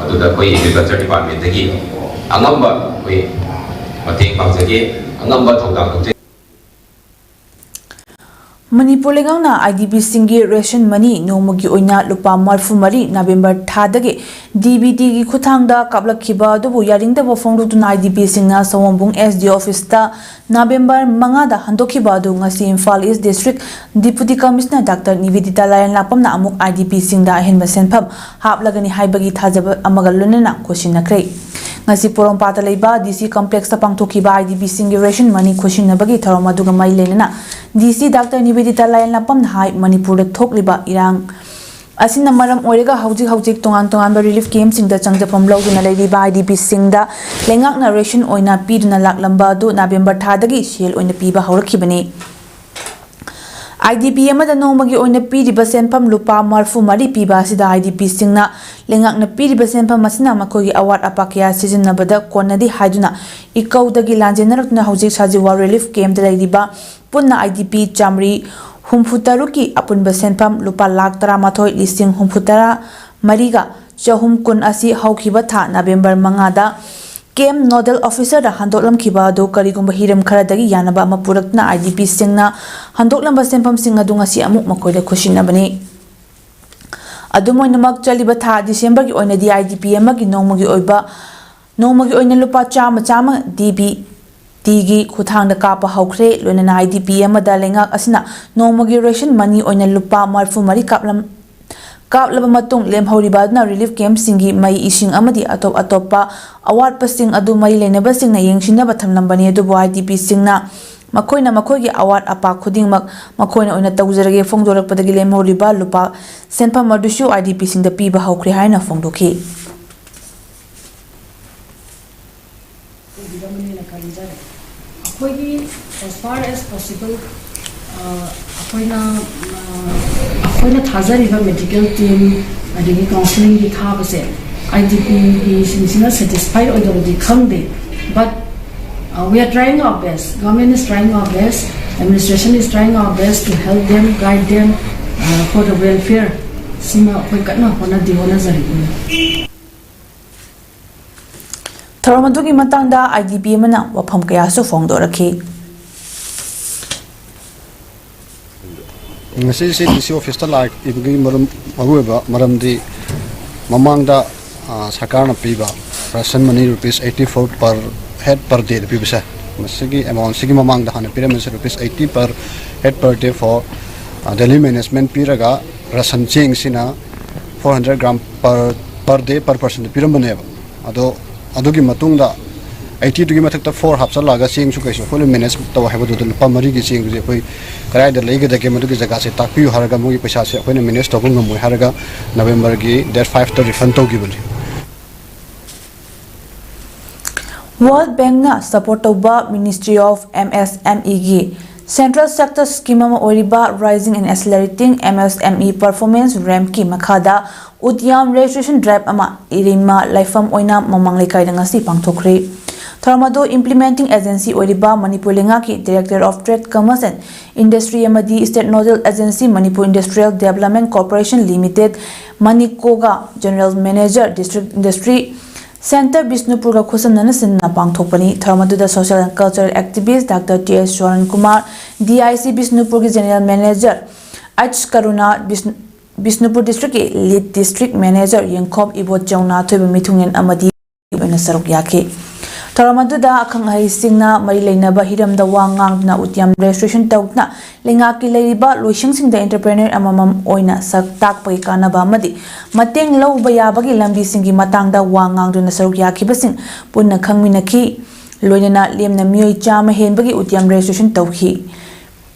ꯑꯗꯨꯗ ꯑꯩꯈꯣꯏ ꯑꯦꯒ꯭ꯔꯤꯀꯜꯆꯔ ꯗꯤꯄꯥꯔꯠꯃꯦꯟꯇꯒꯤ ꯑꯉꯝꯕ ꯑꯩꯈꯣꯏ ꯃꯇꯦꯡ ꯄꯥꯡꯖꯒꯦ, ꯑꯉꯝꯕ ꯊꯧꯗꯥꯡ ꯂꯧꯖꯒꯦ꯫ ꯃꯅꯤꯄꯨꯔ ꯂꯩꯉꯥꯛꯅ IDPꯁꯤꯡꯒꯤ ꯔꯦꯁꯟ ꯃꯅꯤ ꯅꯣꯡꯃꯒꯤ ꯑꯣꯏꯅ ꯂꯨꯄꯥ ꯃꯔꯤꯐꯨ ꯃꯔꯤ ꯅꯕꯦꯝꯕꯔ ꯊꯥꯗꯒꯤ DBTꯒꯤ ꯈꯨꯠꯊꯥꯡꯗ ꯀꯥꯞꯂꯛꯈꯤꯕ ꯑꯗꯨꯕꯨ ꯌꯥꯅꯤꯡꯗꯕ ꯐꯣꯡꯗꯣꯛꯇꯨꯅ IDPꯁꯤꯡꯅ ꯁꯑꯣꯝꯕꯨꯡ SDO ꯑꯣꯐꯤꯁꯇ ꯅꯕꯦꯝꯕꯔ ꯃꯉꯥꯗ ꯍꯟꯗꯣꯛꯈꯤꯕ ꯑꯗꯨ ꯉꯁꯤ ꯏꯝꯐꯥꯜ ꯏꯁ ꯗꯤꯁꯇ꯭ꯔꯤꯛ ꯗꯤꯄꯨꯇꯤ ꯀꯃꯤꯁꯅꯔ ꯗꯥꯛꯇꯔ ꯅꯤꯕꯦꯗꯤꯇꯥ ꯂꯥꯏꯔꯦꯟꯂꯥꯛꯄꯝꯅ ꯑꯃꯨꯛ IDPꯁꯤꯡꯗ ꯑꯍꯦꯟꯕ ꯁꯦꯟꯐꯝ ꯍꯥꯞꯂꯒꯅꯤ ꯍꯥꯏꯕꯒꯤ ꯊꯥꯖꯕ ꯑꯃꯒ ꯂꯣꯏꯅꯅ ꯈꯨꯠꯁꯤꯟꯅꯈ꯭ꯔꯦ꯫ ꯉꯁꯤ ꯄꯣꯔꯣꯝꯄꯥꯠꯇ ꯂꯩꯕ DC complexꯇ ꯄꯥꯡꯊꯣꯛꯈꯤꯕ IDPꯁꯤꯡꯒꯤ ꯔꯦꯁꯟ ꯃꯅꯤ ꯈꯨꯠꯁꯤꯟꯅꯕꯒꯤ ꯊꯧꯔꯝ ꯑꯗꯨꯒ ꯃꯔꯤ ꯂꯩꯅꯅ DC ꯗꯥꯛꯇꯔ ꯅꯤꯕꯦꯗꯤꯇꯥ ꯂꯥꯏꯔꯦꯟꯂꯥꯛꯄꯝꯅ ꯍꯥꯏ, ꯃꯅꯤꯄꯨꯔꯗ ꯊꯣꯛꯂꯤꯕ ꯏꯔꯥꯡ ꯑꯁꯤꯅ ꯃꯔꯝ ꯑꯣꯏꯔꯒ ꯍꯧꯖꯤꯛ ꯍꯧꯖꯤꯛ ꯇꯣꯉꯥꯟ ꯇꯣꯉꯥꯟꯕ ꯔꯤꯂꯤꯐ ꯀꯦꯝꯞꯁꯤꯡꯗ ꯆꯪꯖꯐꯝ ꯂꯧꯗꯨꯅ ꯂꯩꯔꯤꯕ IDPꯁꯤꯡꯗ ꯂꯩꯉꯥꯛꯅ ꯔꯦꯁꯟ ꯑꯣꯏꯅ ꯄꯤꯗꯨꯅ ꯂꯥꯛꯂꯝꯕ ꯑꯗꯨ ꯅꯕꯦꯝꯕꯔ ꯊꯥꯗꯒꯤ ꯁꯦꯜ ꯑꯣꯏꯅ ꯄꯤꯕ ꯍꯧꯔꯛꯈꯤꯕꯅꯤ꯫ IDP ꯑꯃꯗ ꯅꯣꯡꯃꯒꯤ ꯑꯣꯏꯅ ꯄꯤꯔꯤꯕ ꯁꯦꯟꯐꯝ ꯂꯨꯄꯥ ꯃꯔꯤꯐꯨ ꯃꯔꯤ ꯄꯤꯕ ꯑꯁꯤꯗ IDPꯁꯤꯡꯅ ꯂꯩꯉꯥꯛꯅ ꯄꯤꯔꯤꯕ ꯁꯦꯟꯐꯝ ꯑꯁꯤꯅ ꯃꯈꯣꯏꯒꯤ ꯑꯋꯥꯠ ꯑꯄꯥ ꯀꯌꯥ ꯁꯤꯖꯤꯟꯅꯕꯗ ꯀꯣꯟꯅꯗꯦ ꯍꯥꯏꯗꯨꯅ ꯏꯀꯧꯗꯒꯤ ꯂꯥꯟꯖꯦꯟꯅꯔꯛꯇꯨꯅ ꯍꯧꯖꯤꯛ ꯁꯖꯤꯋꯥ ꯔꯤꯂꯤꯐ ꯀꯦꯝꯞꯇ ꯂꯩꯔꯤꯕ ꯄꯨꯟꯅ IDP ꯆꯥꯃꯔꯤ ꯍꯨꯝꯐꯨ ꯇꯔꯨꯛꯀꯤ ꯑꯄꯨꯟꯕ ꯁꯦꯟꯐꯝ ꯂꯨꯄꯥ ꯂꯥꯈ ꯇꯔꯥꯃꯥꯊꯣꯏ ꯂꯤꯁꯤꯡ ꯍꯨꯝꯐꯨ ꯇꯔꯥ ꯃꯔꯤꯒ ꯆꯍꯨꯝ ꯀꯨꯟ ꯑꯁꯤ ꯍꯧꯈꯤꯕ ꯊꯥ ꯅꯕꯦꯝꯕꯔ ꯃꯉꯥꯗ ꯀꯦꯝꯞ ꯅꯣꯗꯦꯜ ꯑꯣꯐꯤꯁꯔꯗ ꯍꯟꯗꯣꯛꯂꯝꯈꯤꯕ ꯑꯗꯨ ꯀꯔꯤꯒꯨꯝꯕ ꯍꯤꯔꯝ ꯈꯔꯗꯒꯤ ꯌꯥꯅꯕ ꯑꯃ ꯄꯨꯔꯛꯇꯨꯅ IDPꯁꯤꯡꯅ ꯍꯟꯗꯣꯛꯂꯝꯕ ꯁꯦꯟꯐꯝꯁꯤꯡ ꯑꯗꯨ ꯉꯁꯤ ꯑꯃꯨꯛ ꯃꯈꯣꯏꯗ ꯈꯨꯠꯁꯤꯟꯅꯕꯅꯤ꯫ ꯑꯗꯨꯝ ꯑꯣꯏꯅꯃꯛ, ꯆꯠꯂꯤꯕ ꯊꯥ ꯗꯤꯁꯦꯝꯕꯔꯒꯤ ꯑꯣꯏꯅꯗꯤ IDP ꯑꯃꯒꯤ ꯅꯣꯡꯃꯒꯤ ꯑꯣꯏꯕ, ꯅꯣꯡꯃꯒꯤ ꯑꯣꯏꯅ ꯂꯨꯄꯥ ꯆꯥꯝꯃ ꯆꯥꯝꯃ DBTꯒꯤ ꯈꯨꯠꯊꯥꯡꯗ ꯀꯥꯞꯄ ꯍꯧꯈ꯭ꯔꯦ꯫ ꯂꯣꯏꯅꯅ IDP ꯑꯃꯗ ꯂꯩꯉꯥꯛ ꯑꯁꯤꯅ ꯅꯣꯡꯃꯒꯤ ꯔꯦꯁꯟ ꯃꯅꯤ ꯑꯣꯏꯅ ꯂꯨꯄꯥ ꯃꯔꯤꯐꯨ ꯃꯔꯤ ꯀꯥꯞꯂꯝ-, ꯀꯥꯞꯂꯕ ꯃꯇꯨꯡ ꯂꯦꯝꯍꯧꯔꯤꯕ ꯑꯗꯨꯅ ꯔꯤꯂꯤꯐ ꯀꯦꯝꯞꯁꯤꯡꯒꯤ ꯃꯩ, ꯏꯁꯤꯡ ꯑꯃꯗꯤ ꯑꯇꯣꯞ ꯑꯇꯣꯞꯄ ꯑꯋꯥꯠꯄꯁꯤꯡ ꯑꯗꯨ ꯃꯔꯤ ꯂꯩꯅꯕꯁꯤꯡꯅ ꯌꯦꯡꯁꯤꯟꯅꯕ ꯊꯝꯂꯝꯕꯅꯤ꯫ ꯑꯗꯨꯕꯨ IDPꯁꯤꯡꯅ ꯃꯈꯣꯏꯅ ꯃꯈꯣꯏꯒꯤ ꯑꯋꯥꯠ ꯑꯄꯥ ꯈꯨꯗꯤꯡꯃꯛ ꯃꯈꯣꯏꯅ ꯑꯣꯏꯅ ꯇꯧꯖꯔꯒꯦ ꯐꯣꯡꯗꯣꯔꯛꯄꯗꯒꯤ ꯂꯦꯝꯍꯧꯔꯤꯕ ꯂꯨꯄꯥ ꯁꯦꯟꯐꯝ ꯑꯗꯨꯁꯨ IDPꯁꯤꯡꯗ ꯄꯤꯕ ꯍꯧꯈ꯭ꯔꯦ ꯍꯥꯏꯅ ꯐꯣꯡꯗꯣꯛꯈꯤ꯫ ꯑꯣꯏꯕꯤꯔꯝꯕꯅꯦꯅ ꯈꯟꯖꯔꯦ꯫ ꯑꯩꯈꯣꯏꯒꯤ as far as possible, ꯑ, ꯑꯩꯈꯣꯏꯅ, ꯑ, ꯑꯩꯈꯣꯏꯅ ꯊꯥꯖꯔꯤꯕ ꯃꯦꯗꯤꯀꯦꯜ ꯇꯤꯝ ꯑꯗꯒꯤ ꯀꯥꯎꯟꯁꯤꯂꯤꯡꯒꯤ ꯊꯥꯕꯁꯦ ꯑꯥꯏ ꯗꯤ ꯄꯤꯒꯤ ꯁꯤꯡꯁꯤꯅ ꯁꯦꯇꯤꯁꯐꯥꯏ ꯑꯣꯏꯗꯕꯗꯤ ꯈꯪꯗꯦ, but uh, we are trying our best, government is trying our best, administration is trying our best to help them, guide them uh, for the welfare. ꯁꯤꯃ ꯑꯩꯈꯣꯏ ꯀꯟꯅ ꯍꯣꯠꯅꯗꯤ ꯍꯣꯠꯅꯖꯔꯤꯕꯅꯤ꯫ ꯊꯧꯔꯝ ꯑꯗꯨꯒꯤ ꯃꯇꯥꯡꯗ ꯑꯥꯏ ꯗꯤ ꯄꯤ ꯑꯃꯅ ꯋꯥꯐꯝ ꯀꯌꯥꯁꯨ ꯐꯣꯡꯗꯣꯔꯛꯈꯤ꯫ ꯉꯁꯤꯁꯤ ꯗꯤ ꯁꯤ ꯑꯣꯐꯤꯁꯇ ꯂꯥꯛꯏꯕꯒꯤ ꯃꯔꯝ, ꯃꯔꯨꯑꯣꯏꯕ ꯃꯔꯝꯗꯤ ꯃꯃꯥꯡꯗ ꯁꯔꯀꯥꯔꯅ ꯄꯤꯕ ration money rupees eighty four per head per day ꯄꯤꯕꯁꯦ, ꯃꯁꯤꯒꯤ ꯑꯦꯃꯥꯎꯟꯁꯤꯒꯤ ꯃꯃꯥꯡꯗ ꯍꯥꯟꯅ ꯄꯤꯔꯝꯃꯤꯁꯦ rupees eighty per head per day four daily management ꯄꯤꯔꯒ ꯔꯦꯁꯟ ꯆꯦꯡꯁꯤꯅ four hundred gram per per day per ꯄꯔꯁꯟꯗ ꯄꯤꯔꯝꯕꯅꯦꯕ꯫ ꯑꯗꯣ ꯑꯗꯨꯒꯤ ꯃꯇꯨꯡꯗ ꯑꯩꯠꯇꯤꯗꯨꯒꯤ ꯃꯊꯛꯇ ꯐꯣꯔ ꯍꯥꯞꯆꯜꯂꯛꯑꯒ ꯆꯦꯡꯁꯨ ꯀꯩꯁꯨ ꯑꯩꯈꯣꯏꯅ ꯃꯦꯅꯦꯖ ꯇꯧ ꯍꯥꯏꯕꯗꯨꯗ ꯂꯨꯄꯥ ꯃꯔꯤꯒꯤ ꯆꯦꯡꯁꯦ ꯑꯩꯈꯣꯏ ꯀꯗꯥꯏꯗ ꯂꯩꯒꯗꯒꯦ, ꯃꯗꯨꯒꯤ ꯖꯒꯥꯁꯦ ꯇꯥꯛꯄꯤꯌꯨ ꯍꯥꯏꯔꯒ ꯃꯣꯏꯒꯤ ꯄꯩꯁꯥꯁꯦ ꯑꯩꯈꯣꯏꯅ ꯃꯦꯅꯦꯖ ꯇꯧꯕ ꯉꯝꯃꯣꯏ ꯍꯥꯏꯔꯒ ꯅꯕꯦꯝꯕꯔꯒꯤ ꯗꯦꯠ ꯐꯥꯏꯚꯇ ꯔꯤꯐꯟ ꯇꯧꯈꯤꯕꯅꯤ꯫ World Bankꯅ support ꯇꯧꯕ Ministry of M S M Eꯒꯤ Central Sector Scheme ꯑꯃ ꯑꯣꯏꯔꯤꯕ Rising and Accelerating M S M E Performance RAMPꯀꯤ ꯃꯈꯥꯗ ꯎꯗꯤꯌꯥꯝ Registration Drive ꯑꯃ ꯏꯔꯤꯃ ꯂꯥꯏꯐꯝ ꯑꯣꯏꯅ ꯃꯃꯥꯡ ꯂꯩꯀꯥꯏꯗ ꯉꯁꯤ ꯄꯥꯡꯊꯣꯛꯈ꯭ꯔꯦ꯫ ꯊꯧꯔꯝ ꯑꯗꯨ implementing agency ꯑꯣꯏꯔꯤꯕ ꯃꯅꯤꯄꯨꯔ ꯂꯩꯉꯥꯛꯀꯤ Director of Trade, Commerce and Industry ꯑꯃꯗꯤ State Nodal Agency Manipur Industrial Development Corporation Limited, ꯃꯅꯤꯀꯣꯒ General Manager, District Industry Centre, ꯕꯤꯁꯅꯨꯄꯨꯔꯒ ꯈꯨꯠꯁꯝꯅꯅ ꯁꯤꯟꯅ ꯄꯥꯡꯊꯣꯛꯄꯅꯤ꯫ ꯊꯧꯔꯝ ꯑꯗꯨꯗ Social and Cultural Activist Doctor T S ꯁꯣꯔꯟ Kumar, D I C ꯕꯤꯁꯅꯨꯄꯨꯔꯒꯤ General Manager H ꯀꯔꯨꯅꯥ, Bishnu-, Bishnupur Districtꯀꯤ Lead District Manager ꯌꯦꯡꯈꯣꯝ ꯏꯕꯣꯆꯧꯅ, ꯑꯊꯣꯏꯕ ꯃꯤꯊꯨꯡꯂꯦꯟ ꯑꯃꯗꯤ ꯑꯣꯏꯅ ꯁꯔꯨꯛ ꯌꯥꯈꯤ꯫ ꯊꯧꯔꯝ ꯑꯗꯨꯗ ꯑꯈꯪ ꯑꯍꯩꯁꯤꯡꯅ ꯃꯔꯤ ꯂꯩꯅꯕ ꯍꯤꯔꯝꯗ ꯋꯥ ꯉꯥꯡꯗꯨꯅ ꯎꯗꯤꯌꯥꯝ Registration ꯇꯧꯗꯨꯅ ꯂꯩꯉꯥꯛꯀꯤ ꯂꯩꯔꯤꯕ ꯂꯣꯏꯁꯪꯁꯤꯡꯗ entrepreneur ꯑꯃꯃꯝ ꯑꯣꯏꯅ ꯁꯛ ꯇꯥꯛꯄꯒꯤ ꯀꯥꯟꯅꯕ ꯑꯃꯗꯤ ꯃꯇꯦꯡ ꯂꯧꯕ ꯌꯥꯕꯒꯤ ꯂꯝꯕꯤꯁꯤꯡꯒꯤ ꯃꯇꯥꯡꯗ ꯋꯥ ꯉꯥꯡꯗꯨꯅ ꯁꯔꯨꯛ ꯌꯥꯈꯤꯕꯁꯤꯡ ꯄꯨꯟꯅ ꯈꯪꯃꯤꯟꯅꯈꯤ꯫ ꯂꯣꯏꯅꯅ ꯂꯦꯝꯅ ꯃꯤꯑꯣꯏ ꯆꯥꯝꯃ ꯍꯦꯟꯕꯒꯤ ꯎꯗꯤꯌꯥꯝ Registration ꯇꯧꯈꯤ꯫